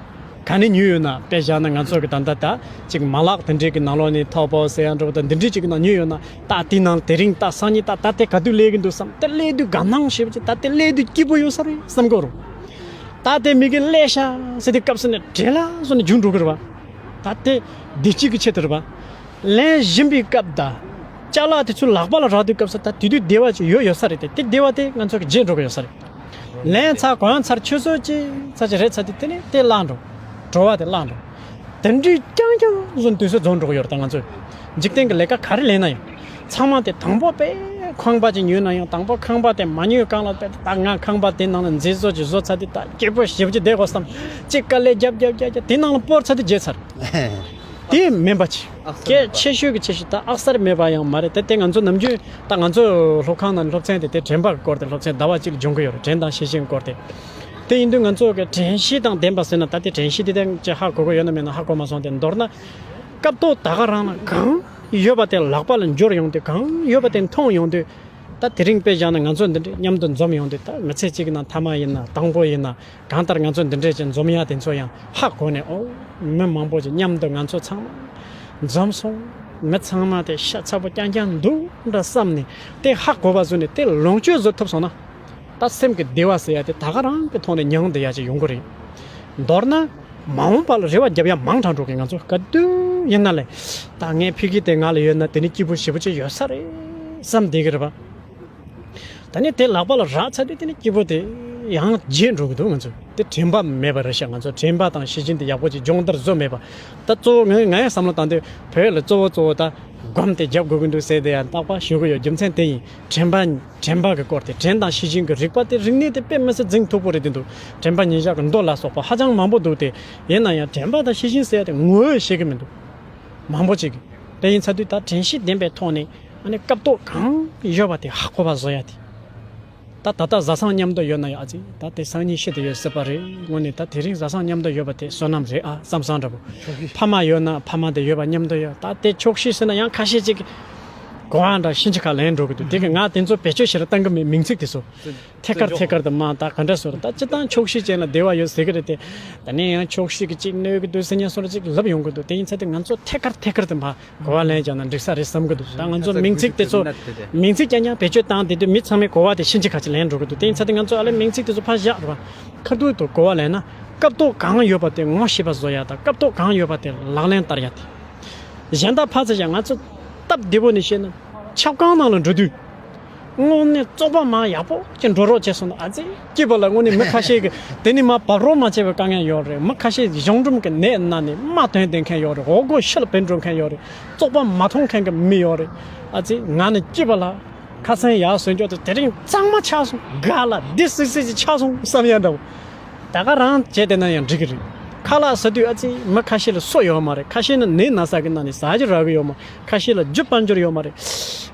ག་ནས་ཉོས་ཡོད་ན། དཔེ་བཞག་ན་ང་ཚོ་གི་ད་ལྟ་ད་ཅིག་མ་ལག་དེ་འདྲས་ཀྱི་ནང་ལོགས་ནས་ཐའོ་པའོ་ཟེར་ཡ་འདྲ་པོ་ད་འདི་འདྲས་ཅིག་གི་ནང་ཉོས་ཡོད་ན། ད་དེའི་ནང་དེ་རིང་ད་སང་ཉིན་ད་ད་དེ་ག་དུས་སླེབས་ཀྱི་འདུག་བསམ། དེ་སླེབས་དུས་དགའ་སྣང་ཞེ་པོ་ཅིག་ད་དེ་སླེབས་དུས་སྐྱིད་པོ་ཡོད་ས་རེད་བསམ་གི་རེད། ད་དེ་མི་གི་སླེབས་ཤག་ཟེར་དུས་སྐབས་སུ་ནས་བྲེལ་ལ་སོང་ནས་རྒྱུགས་འགྲོ་གི་རེད་པ། ད་དེ་བདེ་སྐྱིད་ཀྱི་ཆེད་དུ་རེད་པ། ལེན་བཞིན་པའི་སྐབས་ད་ཅ་ལག་དེ་ཚོ་ལག་པ་ལ་རག་དུས་སྐབས་སུ་ད་དེ་དུས་བདེ་བ་ཅིག་ཡོད་ཡོད་ས་རེད་དེ། དེ་བདེ་བ་དེ་ང་ཚོ་གི་བརྗེད་འགྲོ་གི་ཡོད་ས་རེད། ལན་ཚར་གོ་ཡང་ཚར་ཆུད་ཟོས་ཅིག་ཚར་ཅིག་རེད་ཚར་དུས་དེ་ནས་དེ་བརླག་འགྲོ། བྲོ་བ་དེ་བརླག་འགྲོ། དེ་འདྲའི་རྐྱང་རྐྱང་བཟོ་དུས་ཚོད་རྫོགས་འགྲོ་གི་ཡོད་རེད། ད་ང་ཚོས་འཇིག་རྟེན་གྱི་ལས་ཀ་ག་རེ་ལས་ན་ཡང་ཚང་མ་དེ་དང་པོ་དཔེ་ཁང་པ་ཅིག་ཉོས་ན་ཡང་དང་པོ་ཁང་པ་དེ་མ་ཉོས་གང་ལ་དཔེ་ད་ང་ཁང་པ་དེ་ནང་ལ་མཛེས་བཟོ་ཅིག་བཟོ་ཚར་དུས་ད་སྐྱིད་པོ་ཞེ་པོ་ཅིག་བསྡད་དགོས་བསམ་ཅིག་དཀའ་ལས་རྒྱབ་རྒྱབ་རྒྱབ་རྒྱབ་དེ་ནང་ལ་སྤོར་ཚར་དུས་བརྗེད་ཚར། དེ་མིན་པ་ཅིག་གལ་ཆེ་ཤོས་ཀྱི་ཆེ་ཤོས་ད་ཨག་གསར་མེད་པ་ཡང་མ་རེད། དེ་དེ་ང་ཚོ་ནམ་རྒྱུན་ད་ང་ཚོ་སློབ་ཁང་ནང་སློབ་ཚན་དེ་དེ་དྲན་པ་གི་སྐོར་དེ་སློབ་ཚན་ཟླ་བ་གཅིག་ལ་སྦྱོང་གི་ཡོད་རེད། དྲན་དང་ཤེས་བཞིན་སྐོར་དེ། དེ་ཡིན་དུས་ང་ཚོ་གི་དྲན་ཤེས་དང་ལྡན་པ་ཟེར་ན་ད་དེ་དྲན་ཤེས་དེ་དེ་ཅི་ཧ་གོ་གི་ཡོད་ན་མེད་ན་ཧ་གོ་མ་སོང་། དེ་མདོར་ན་སྐབས་ཐོག་ད་ག་རང་ལ་གང་ཡོད་པ་དེ་ལག་པ་ལ་འབྱོར་ཡོང་དུས་གང་ཡོད་པ་དེ་མཐོང་ཡོང་དུས། ད་དེ་རིང་དཔེ་བཞག་ན་ང་ཚོ་འདི་འདྲའི་མཉམ་དུ་འཛོམས་ཡོང་དུས་ད་མི་ཚེ་གཅིག་གི་ནང་ཐ་མ་ཡིན་ན་དང་པོ་ཡིན་ན་གང་ལྟར་ང་ཚོ་འདི་འདྲའི་ཅིག་འཛོམས་ཡ་དེ་ཚོ་ཡང་ཧ་གོ་ནས་ཨོ་མི་མང་པོ་ཅིག་མཉམ་དུ་ང་ཚོ་ཚང་མ་འཛོམས་སོང་། མི་ཚང་མ་དེ་ཤ་ཚ་པོ་རྐྱང་རྐྱང་འདུག་འདྲ་བསམ་ནས་དེ་ཧ་གོ་བ་བཟོས་ནས་དེ་ལོངས་སྤྱོད་བཟོ་ཐུབ་སོང་ན་ད་སེམས་ཀྱི་བདེ་བ་ཟེར་ཡ་དེ་ད་ག་རང་གི་ཐོག་ནས་མྱང་བསྡད་ཡ་ཅིག་ཡོང་གི་རེད། མདོར་ན། མ་འོངས་པ་ལ་རེ་བ་རྒྱབ་ཡ་མང་དྲགས་འགྲོ་གི། ང་ཚོ་ག་དུས་ཡིན་ན་ལས་ད་ངའི་ཕ་གི་དེ་ང་ལ་ཡོད་ན་དེ་ནི་སྐྱིད་པོ་ཞེ་པོ་ཅིག་ཡོད་ས་རེད་བསམ་བསྡད་གི་རེད་པ། ད་ནི་དེ་ལག་པ་ལ་རག་ཚར་དུས་དེ་ནི་སྐྱིད་པོ་དེ་ཡང་རྗེད་འགྲོ་གི་འདུག་ང་ཚོ་དེ་དྲན་པ་མེད་པ་རེད་ཤག་ང་ཚོ་དྲན་པ་དང་ཤེས་བཞིན་དེ་ཡག་པོ་ཅིག་སྦྱོང་བརྡར་བཟོ་མེད་པ། ད་གཙོ་བོ་ངའི་ངའི་བསམ་བློ་བཏང་དུས་བོད་ལ་གཙོ་བོ་གཙོ་བོ་ད་སྒོམ་དེ་རྒྱབ་དགོས་ཀྱི་འདུག་ཟེར་དེ་ཡང་རྟག་པར་ཞུ་གི་ཡོད། རྒྱུ་མཚན་དེ་ཡིན། དྲན་པ། དྲན་པ་གི་སྐོར་དེ་དྲན་དང་ཤེས་བཞིན་གྱི་རིག་པ་དེ་རིག་གནས་དེ་དཔེ་མི་སྲིད་འཛིན་སྟུག་པོ་རེད་དེ་འདུག་དྲན་པ་ཉིན་ཞག་གི་མདོ་ལ་སོགས་པ་ཧ་ཅང་མང་པོ་འདུག་སྟེ། ཡིན་ན་ཡང་དྲན་པ་དང་ཤེས་བཞིན་ཟེར་ཡ་དེ་ངོ་བོས་ཤེས་ཀྱི་མི་འདུག་མང་པོ་ཅིག་གིས། དེ་ཡིན་ཚར་དུས་ད་དྲན་ཤེས་ལྡན་པའི་ཐོག་ནས་ཨ་ནི་སྐབས་ཐོག་གང་ཡོད་པ་དེ་ཧ་གོ་བ་བཟོ་ཡ་དེ། ད་ད་ལྟ་བཟའ་ཚང་མཉམ་དུ་ཡོད་ན་ཡང་ཨ་ཙི་ད་དེ་སང་ཉིན་ཤི་དེ་ཡོད་སྲིད་པ་རེད། དངོས་གནས་ད་དེ་རིང་བཟའ་ཚང་མཉམ་དུ་ཡོད་པ་དེ་བསོད་ནམས་རེད་ཨ་བསམ་བསམ་འདྲ་པོ། ཕ་མ་ཡོད་ན་ཕ་མ་དེ་ཡོད་པ་མཉམ་དུ་ཡོད། ད་དེ་ཆོག་ཤེས་ཟེར་ན་ཡང་ཁ་ཤས་ཅིག་གིས་གོ་བ་འདྲ་ཕྱིན་ཅི་ཁ་ལེན་འགྲོ་གི་འདུག་དེ་གི་ང་དེ་ཚོ་བེད་སྤྱོད་བྱེད་ལ་བཏང་གི་མེད། མིང་ཚིག་དེ་ཚོ་ཐད་ཀར་ཐད་ཀར་དུ་མ་ད་ག་འདྲ་ཟེར། ད་སྤྱི་བཏང་ཆོག་ཤེས་ཅན་ལ་བདེ་བ་ཡོད་ཟེར་གི་རེད་དེ། ད་ནས་ཡང་ཆོག་ཤེས་ཀྱི་ཅིག་གནོད་གི་འདུག་ཟེར་ཉན་སོང་ཅིག་ལབ་ཡོང་གི་འདུག་དེ་ཡིན་ཚེ་དེ་ང་ཚོ་ཐད་ཀར་ཐད་ཀར་དུ་མ་གོ་བ་ལེན་བྱས་ན་འགྲིག་ས་རེད་བསམ་གི་འདུག་ད་ང་ཚོ་མིང་ཚིག་དེ་ཚོ་མིང་ཚིག་རྐྱང་རྐྱང་བེད་སྤྱོད་བཏང་དེ་དུས་མི་ཚང་མས་གོ་བ་དེ་ཕྱིན་ཅི་ཁ་ཅིག་ལེན་འགྲོ་གི་འདུག་དེ་ཡིན་ཚེ་དེ་ང་ཚོ་ཨ་ལས་མིང་ཚིག་དེ་ཚོ་ཕར་བཞག་རོགས། ཁ་ཐུག་ཏུ་གོ་བ་ལེན་ན་སྐབས་ཐོག་གང་ཡོད་པ་དེ་ངོ་ཤེས་པ་བཟོ་ཡ་དང་སྐབས་ཐོག་གང་ཡོད་པ་དེ་ལག་ལེན་བསྟར་ཡ་དེ། གཞན་དག་ཕར་ཚུར་བཞག་ང་ཚོ་སྟབས་བདེ་པོ་ནས་བཤད་ན་ཆབ་ཁང་ནང་ལ་འགྲོ་དུས། དངོས་གནས་བཙོག་པ་མ་ཡག་པོ་ཅིག་འགྲོ་རོགས་བྱས་སོང་ན་ཨ་ཙི་སྐྱིད་པ་ལ་དངོས་གནས་མི་ཁ་ཤས་ཀྱི་དེ་ནི་མ་བབས་རོགས་མ་བྱས་པའི་དཀའ་ངལ་ཡོད་རེད། མི་ཁ་ཤས་གཞུང་འབྲུམ་གྱི་ནད་ན་ནས་རྨ་ཐོན་བསྡད་མཁན་ཡོད་རེད། འོ་སྒོ་ཤི་ལ་བུད་འགྲོ་མཁན་ཡོད་རེད། བཙོག་པ་མ་མཐོང་མཁན་གྱི་མི་ཡོད་རེད། ཨ་ཙི་ང་ནི་སྐྱིད་པ་ལ་ཁ་སང་ཡར་སོན་ཅོག་དེ་དེ་རིང་གཙང་མ་ཆགས་སོང་ག་ལ་འདི་སིག་སིག་ཅིག་ཆགས་སོང་བསམ་ཡ་འདྲ་བོ། ད་ག་རང་བྱས་བསྡད་ན་ཡང་འགྲིག་གི་རེད། ཁ་ལག་ཟ་དུས་ཨ་ཙི་མི་ཁ་ཤས་ལ་སོ་ཡོད་མ་རེད། ཁ་ཤས་ནི་ནད་ན་ཚ་གི་ནང་ནས་ཟ་རྒྱུ་རག་གི་ཡོད་མ། ཁ་ཤས་ལ་རྒྱུ་དཔལ་འབྱོར་ཡོད་མ་རེད།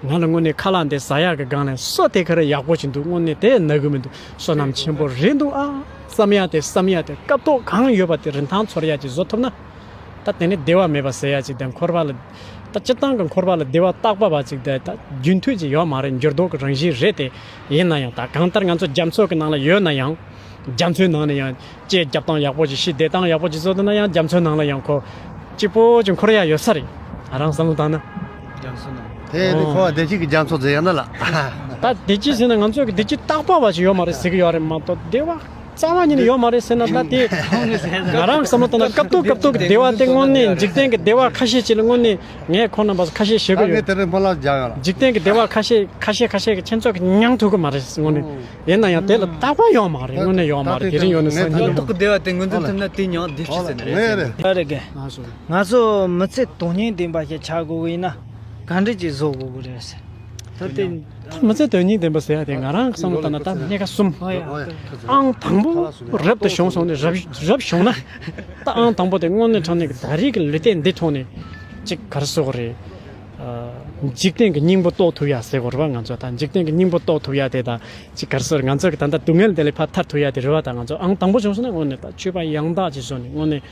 ང་ལ་དངོས་གནས་ཁ་ལག་འདི་ཟ་ཡག་གི་སྒང་ནས་སོ་དེ་ག་རེ་ཡག་པོ་ཞིག་འདུག་དངོས་གནས་དེ་ན་གི་མི་འདུག་བསོད་ནམས་ཆེན་པོ་རེད་འདུག་ཨ་བསམ་ཡ་དེ་བསམ་ཡ་དེ་སྐབས་ཐོག་གང་ཡོད་པ་དེ་རིན་ཐང་ཚོར་ཡ་ཅིག་བཟོ་ཐུབ་ན། ད་དེ་ནི་བདེ་བ་མེད་པ་ཟེར་ཡ་ཅིག་དང་འཁོར་བ་ལ། ད་སྤྱིར་བཏང་གི་འཁོར་བ་ལ་བདེ་བ་རྟག་པ་བ་ཅིག་དེ་ད་རྒྱུན་མཐུད་ཅིག་ཡོད་མ་རེད། འགྱུར་ལྡོག་གི་རང་བཞིན་རེད་དེ། ཡིན་ན་ཡང་ད་གང་ལྟར་ང་ཚོ་རྒྱ་མཚོ་གི་ནང་ལ་ཡོད་ན་ཡང་། རྒྱ་མཚོའི་ནང་ལ་ཡང་ལྕེ་རྒྱབ་སྟངས་ཡག་པོ་ཅིག་ཤི་བསྡད་སྟངས་ཡག་པོ་ཅིག་བཟོ་ཐུབ་ན་ཡང་རྒྱ་མཚོའི་ནང་ལ་ཡང་ཁོ་གཅིག་པོ་ཅིག་འཁོར་ཡ་ཡོད་ས་རེད། ང་རང་བསམ་བློ་བཏང་ན། རྒྱ་མཚོ་ནང་། དེ་ནི་ཁོ་བདེ་སྐྱིད་ཀྱི་རྒྱ་མཚོ་ཟེར་ཡ་ན་ལ། ད་བདེ་སྐྱིད་ཟེར་ན་ང་ཚོ་གི་བདེ་སྐྱིད་རྟག་པ་བ་ཅིག་ཡོད་མ་རེད་ཟེར་གི་ཡོད་རེད་མ་གཏོགས་བདེ་བ་རྩ་བ་ཉིད་ནས་ཡོད་མ་རེད་ཟེར་ན་ད་དེ། ང་རང་བསམ་བློ་བཏང་ན་སྐབས་ཐོག་སྐབས་ཐོག་གི་བདེ་བ་དེ་དངོས་གནས་འཇིག་རྟེན་གྱི་བདེ་བ་ཁ་ཤས་ཅིག་ལ་དངོས་གནས་ངས་ཁོང་རྣམ་པ་ཁ་ཤས་ཞུ་གི་ཡོད། དེ་རིང་ཕོ་ལགས་སྦྱང་ཡོད་ལ། འཇིག་རྟེན་གྱི་བདེ་བ་ཁ་ཤས་ཁ་ཤས་ཁ་ཤས་ཀྱི་ཁྱེད་ཚོ་གི་མྱང་ཐུབ་གི་མ་རེད་དངོས་གནས། ཡིན་ན་ཡང་དེ་ལ་རྟག་པ་ཡོད་མ་རེད། དངོས་གནས་ཡོད་མ་རེད། དེ་རིང་ཡོད་ན་སང་ཉིན་ཡོད་མ་རེད། ལྟོགས་ཀྱི་བདེ་བ་དེ་མངོན་དུ་ཐུབ་ན་དེ་མྱང་བདེ་སྐྱིད་ཟེར་ནི་རེད། ད་རེད་གི། ང་ཚོ་མི་ཚེ་དོན་སྙིང་ལྡན་པ་ཞིག་ཆགས་དགོས་པ་ཡིན་ན་ག་འདྲ་ཅིག་བཟོ་དགོས་ཀྱི་རེད་ཟེར། ད་དེ། ད་མི་ཚེ་དོན་སྙིང་ལྡན་པ་ཟེར་ཡ་དེ་ང་རང་གི་བསམ་བློ་བཏང་ན་ད་སྣེ་ཁ་གསུམ། ཨང་དང་པོ་རབ་ཏུ་བྱུང་སོང་ནས་རབ་རབ་བྱུང་ན། ད་ཨང་དང་པོ་དེ་དངོས་གནས་དྲང་གནས་ཀྱི་ད་རེས་ཀྱི་ལུས་རྟེན་འདི་ཐོག་ནས་ཅིག་ག་རེ་ཟེར་དགོས་རེད། འཇིག་རྟེན་གྱི་སྙིང་པོ་རྟོགས་ཐུབ་ཡ་ཟེར་དགོས་རེད་པ། ང་ཚོ་ད་འཇིག་རྟེན་གྱི་སྙིང་པོ་རྟོགས་ཐུབ་ཡ་དེ་ད་ཅིག་ག་རེ་ཟེར། ང་ཚོ་གི་ད་ལྟ་སྡུག་བསྔལ་དེ་ལས་ཕར་ཐར་ཐུབ་ཡ་དེ་རེད་པ། ད་ང་ཚོ་ཨང་དང་པོ་བྱུང་སོང་ན་དངོས་གནས་ད་ཆོས་པ་ཡང་དག་ཅིག་བཟོ་ནས་དངོས་གནས་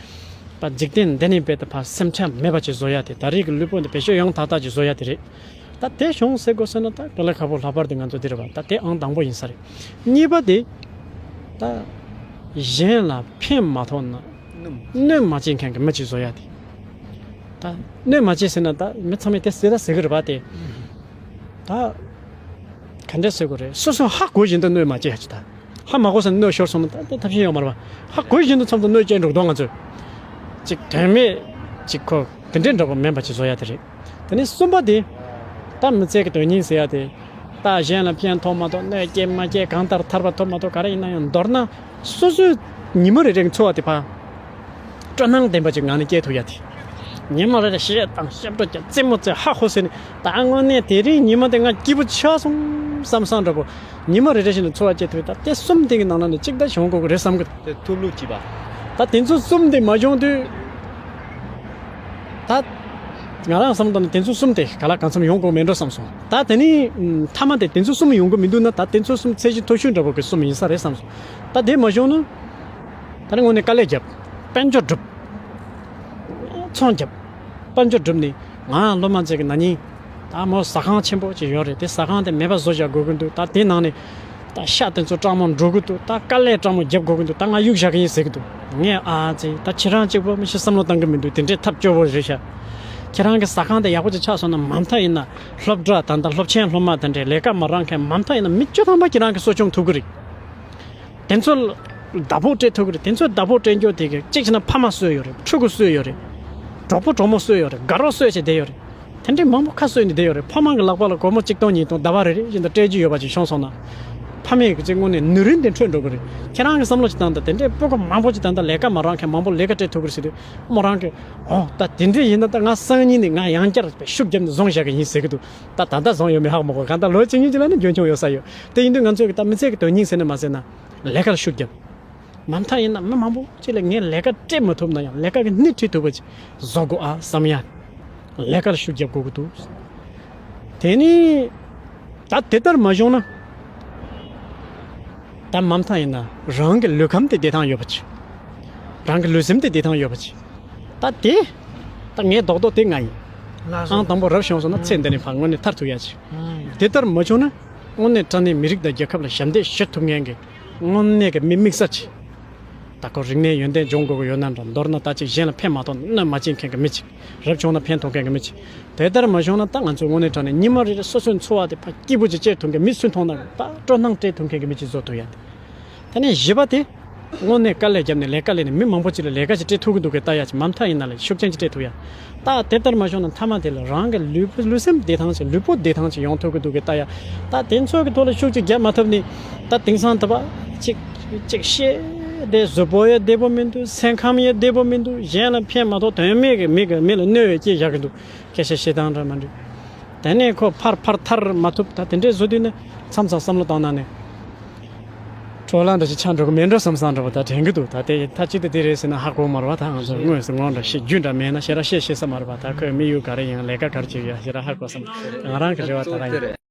ད་འཇིག་རྟེན་འདི་ནས་རྦད་དེ་ཕར་སེམས་ཁྲལ་མེད་པ་ཅིག་བཟོ་ཡ་དེ། ད་རེས་ཀྱི་ལུས་པོ་འདི་བེད་སྤྱོད་ཡང་དག་དག་ཅིག་བཟོ་ཡ་དེ་རེད། ད་དེ་བྱུང་ཟེར་དགོས་ཟེར་ན་ད་དཀའ་ལས་ཁག་པོ་ལྷག་པར་དུ་ང་ཚོ་འདི་རེད་པ། ད་དེ་ཨང་དང་པོ་ཡིན་ས་རེད། གཉིས་པ་དེ། ད་གཞན་ལ་ཕན་མ་ཐོགས་ན་གནོད་མ་བྱེད་མཁན་གྱི་མི་ཅིག་བཟོ་ཡ་དེ། ད་གནོད་མ་བྱེད་ཟེར་ན་ད་མི་ཚང་མས་དེ་ཟེར་ད་ཟེར་གི་རེད་པ་དེ། ད་ག་འདྲ་ཟེར་དགོས་རེད། སོ་སོ་ཧ་གོ་བཞིན་དུ་གནོད་མ་བྱེད་ཡ་ཅིག་ད། ཧ་མ་གོ་ས་ནས་གནོད་ཤོར་སོང་ན་ད་ལྟ་ཐབས་ཤེས་ཡོད་མ་རེད་པ། ཧ་གོ་བཞིན་དུ་མཚམས་སུ་གནོད་སྐྱེལ་འགྲོ་གདོང་ང་ཚོས། ཅིག་དོན་མེད་ཅིག་ཁོ་དེ་འདྲའི་འདྲ་པོ་མིན་པ་ཅིག་བཟོ་ཡ་དེ་རེད། དེ་ནས་གསུམ་པ་དེ། ད་མི་ཚེ་གི་དོན་སྙིང་ཟེར་ཡ་དེ། ད་གཞན་ལ་ཕན་ཐོགས་མ་གཏོགས། གནོད་སྐྱེལ་མ་སྐྱེལ། གང་ལྟར་ཐར་པ་ཐོབ་མ་གཏོགས་ག་རེ་ཡིན་ན་ཡང་མདོར་ན་སོ་སོའི་ཉི་མ་རེ་རེའི་འཚོ་བ་དེ་ཕར་སྤྲོ་སྣང་ལྡན་པ་ཅིག་ངང་ནས་སྐྱེལ་ཐུབ་ཡ་དེ། ཉི་མ་རེ་རེ་བཤད་དང་ཞབས་བྲོ་རྒྱབ། རྩེད་མོ་རྩེ། ཧ་ཧོ་ཟེར་ནས། ད་དངོས་གནས་དེ་རིང་ཉི་མ་དེ་ང་སྐྱིད་པོ་ཆགས་སོང་བསམ་བསམ་འདྲ་པོ། ཉི་མ་རེ་རེ་བཞིན་དུ་འཚོ་བ་སྐྱེལ་ཐུབ་ཡ། ད་དེ་གསུམ་དེ་གི་ནང་ན་ནས་གཅིག་ད་ཡོང་དགོས་ཀྱི་རེད་བསམ་གི། དེ་ཐུགས་ལུགས་གཅིག་པ། ད་དེ་ཚོ་གསུམ་དེ་མ་བྱུང་དུས། ད་ང་རང་བསམ་བློ་བཏང་ན་དེ་ཚོ་གསུམ་དེ་ག་ལ་གང་འཚམ་ཡོང་དགོས་མེད་འགྲོ་བསམ་སོང་། ད་དེ་ནི་ཨམ། མཐའ་མ་དེ་དེ་ཚོ་གསུམ་ཡོང་གི་མི་འདུག་ན། ད་དེ་ཚོ་གསུམ་ཚད་གཞི་མཐོ་ཤོས་འདྲ་པོ་གི་གསུམ་ཡིན་ས་རེད་བསམ་སོང་། ད་དེ་མ་བྱུང་ན། ད་ནི་དངོས་གནས་དཀའ་ལས་བརྒྱབ། དཔལ་འབྱོར་སྒྲུབ། ཚོང་བརྒྱབ། དཔལ་འབྱོར་བསྒྲུབས་ནས། ང་སློབ་མ་ཚོ་གི་ན་ནིང་ད་མོ་ཟ་ཁང་ཆེན་པོ་ཅིག་ཡོད་རེད། དེ་ཟ་ཁང་དེ་མེད་པ་བཟོ་བཞག་དགོས་ཀྱི་འདུག། ད་དེ་ནང་ནས་ད་ཤ་དེ་ཚོ་སྐྲག་མོ་འགྲོ་གི་འདུག། ད་དཀའ་ལས་སྐྲག་མོ་རྒྱབ་དགོས་ཀྱི་འདུག། ད་ང་གཡུག་བཞག་གི་ཡིན་ཟེར་གི་འདུག། ངས་ཨ་ཙི། ད་ཁྱེད་རང་གཅིག་པོ་མི་ཤི་བསམ་བློ་བཏང་གི་མི་འདུག། དེ་འདྲའི་ཐབས་སྐྱོ་བོ་རེད་ཤག། ཁྱེད་རང་གི་ཟ་ཁང་དེ་ཡག་པོ་ཅིག་ཆགས་སོང་ན། མ་མཐའ་ཡིན་ན་སློབ་གྲྭ་ད་ལྟ་སློབ་ཆེན་སློབ་མ་དེ་འདྲའི་ལས་ཀ་མ་རག་མཁན་མ་མཐའ་ཡིན་ན་མི་བཅུ་ཐམ་པ་ཁྱེད་རང་གི་གསོ་སྐྱོང་ཐུབ་གི་རེད། དེ་ཚོ་ལ་བདག་པོ་སྤྲད་ཐུབ་ཀྱི་རེད། དེ་ཚོ་བདག་པོ་སྤྲད་རྒྱུ་དེ་གི་གཅིག་བྱས་ན་ཕ་མ་གསོས་ཡོད་རེད། ཕྲུ་གུ་གསོས་ཡོད་རེད། གྲོགས་པོ་གྲོགས་མོ་གསོས་ཡོད་རེད། དགའ་རོགས་གསོས་བྱས་བསྡད་ཡོད་རེད། དེ་འདྲའི་མང་པོ་ཁ་གསོས་ནས་བསྡད་ཡོད་རེད། ཕ་མ་གི་ལག་པ་ལ་སྒོར་མོ་གཅིག་སྟོང་ཉིས་སྟོང་ཟླ་བ་རེ་རེ་བཞིན་དུ་སྤྲད་རྒྱུ་ཡོད་པ་ཅིག་བྱུང་སོང་ན། ཕ་མས་གི་ཅིག་དངོས་གནས་ནུས་རིན་དེ་འཕྲོད་འགྲོ་གི་རེད། ཁྱེད་རང་གི་བསམ་བློ་ཅིག་བཏང་དང་། དེ་འདྲའི་སྤུ་གུ་མང་པོ་ཅིག་ད་ལྟ་ལས་ཀ་མ་རག་མཁན་མང་པོ་ལས་ཀ་སྤྲད་ཐུབ་ཀྱི་རེད་ཟེར་དུས། མོ་རང་གི་ཨོ་ད་དེ་འདྲའི་ཡིན་ན་ད་ང་སང་ཉིན་ནས་ང་ཡང་བསྐྱར་ཤུགས་བརྒྱབ་ནས་བཟུང་བཞག་གི་ཡིན་ཟེར་གི་འདུག། ད་ད་ལྟ་བཟུང་ཡོད་མེད་ཧ་གོ་མ་གོ། གང་ལྟར་ལོ་གཅིག་གཉིས་ཅིག་ལ་ནི་རྒྱུན་འཁྱོངས་ཡོད་ས་ཡོད། དེ་ཡིན་དུས་ང་ཚོས་ཀྱི་ད་མི་ཚེ་གི་དོན་སྙིང་ཟེར་ནས་མ་ཟེར་ན། ལས་ཀར་ཤུགས་རྒྱབ། མ་མཐའ་ཡིན་ན་མི་མང་པོ་ཅིག་ལ་ངས་ལས་ཀ་སྤྲད་མ་ཐུབ་ན་ཡང་ལས་ཀ་གི་སྣེ་ཁྲིད་ཐུབ་པ་ཅིག་བཟོ་དགོས་ཨ་བསམ་ཡ། ལས་ཀར་ཤུགས་རྒྱབ་དགོས་ཀྱི་འདུག། དེ་ནི་ད་དེ་ལྟར་མ་བྱུང་ན། ད་མ་མཐའ་ཡིན་ན་རང་གི་ལུས་ཁམས་དེ་བདེ་ཐང་ཡོད་པ་ཅིག། རང་གི་ལུས་སེམས་དེ་བདེ་ཐང་ཡོད་པ་ཅིག། ད་དེ། ད་ངའི་རྡོག་རྡོག་དེ་ང་ཡིན། ལགས་སོ། ཨང་དང་པོ་རབ་བྱུང་སོང་ན་ཚེ་འདི་ནས་ཕར་དངོས་གནས་ཐར་ཐུབ་ཡ་ཅིག། ཨང་། དེ་ལྟར་མ་བྱུང་ན། དངོས་གནས་དྲང་གནས་མི་རིགས་དང་རྒྱལ་ཁབ་ལ་ཞབས་འདེགས་ཞུ་ཐུབ་མཁན་གྱི་དངོས་གནས་ཀྱི་མི་དམིགས་བསལ་ཅིག། ད་ཁོ་རིག་གནས་ཡོན་ཏན་སྦྱོང་དགོས་ཀྱི་ཡོད་ན་འདྲ། མདོར་ན་ད་ཅིག་གཞན་ལ་ཕན་མ་ཐོགས་ན་གནོད་མ་སྐྱེལ་མཁན་གྱི་མི་ཅིག། རབ་བྱུང་ན་ཕན་ཐོགས་མཁན་གྱི་མི་ཅིག། དེ་ལྟར་མ་བྱུང་ན་ད་ང་ཚོ་དངོས་གནས་དྲང་གནས་ཉི་མ་རེ་རེ་སོ་སོའི་འཚོ་བ་དེ་ཕར་སྐྱིད་པོ་ཅིག་སྐྱེལ་ཐུབ་མཁན། མི་སུས་མཐོང་ན་ད་སྤྲོ་སྣང་སྤྲད་ཐུབ་མཁན་གྱི་མི་ཅིག་བཟོ་ཐུབ་ཡ་དེ། ད་ནས་བཞི་པ་དེ། དངོས་གནས་དཀའ་ལས་བརྒྱབ་ནས་ལས་ཀ་ལས་ནས་མི་མང་པོ་ཅིག་ལ་ལས་ཀ་ཅིག་སྤྲད་ཐུབ་ཀྱི་འདུག་གས་ལྟ་ཡ་ཅིག། མ་མཐའ་ཡིན་ན་ལས་ཤུགས་ཅན་ཅིག་སྤྲད་ཐུབ་ཡ། ད་དེ་ལྟར་མ་བྱུང་ན་མཐའ་མ་དེ་ལ་རང་གི་ལུས་པོ་ལུས་སེམས་བདེ་ཐང་ཅིག། ལུས་པོ་བདེ་ཐང་ཅིག་ཡོང་ཐུབ་ཀྱི་འདུག་གས་ལྟ་ཡ། ད་དེ་ཚོ་གི་ཐོག་ལ་ཤུགས་ཅིག་རྒྱབ་མ་ཐུབ་ནས། ད་དེང་སང་ད་བ་ཅིག་ཅིག་བཤད་དེ་གཟུགས་པོ་ཡང་བདེ་པོ་མི་འདུག། སེམས་ཁམས་ཡང་བདེ་པོ་མི་འདུག། གཞན་ལ་ཕན་མ་ཐོགས་དོན་མེད་ཀྱི་མི་གི་མི་ལ་གནོད་ཡ་སྐྱེལ་བཞག་གི་འདུག། སྐད་ཆ་བཤད་སྟངས་འདྲ་མ་འགྲིག། དེ་ནས་ཁོ་ཕར་ཕར་ཐར་མ་ཐུབ། ད་དེ་འདྲས་བཟོ་དུས་ནི་མཚམས་མཚམས་བསམ་བློ་བཏང་ན་ནི། འཕྲོ་བརླག་འདྲ་ཞིག་ཆགས་འགྲོ་གི་མེད་འགྲོ་བསམ་བསམ་འདྲ་པོ་ད་དྲན་གི་འདུག། ད་དེ་ད་ཅི་ད་དེ་རེད་ཟེར་ན་ཧ་གོ་མ་རེད་པ། ད་ང་ཚོ་དངོས་སུ་ངོ་འདྲ་ཤེས་རྒྱུ་འདྲ་མེད་ན་ཞེ་དྲག་བཤད་ཤེས་ས་མ་རེད་པ། ད་ཁོས་དམིགས་ཡུལ་ག་རེ་ཡིན། ལས་ཀ་ག་རེ་བྱེད་ཡོད་ཞེ་དྲག་ཧ་གོ་བསམ། ང་རང་གི་རེ་བ་ད་རང་ཡིན།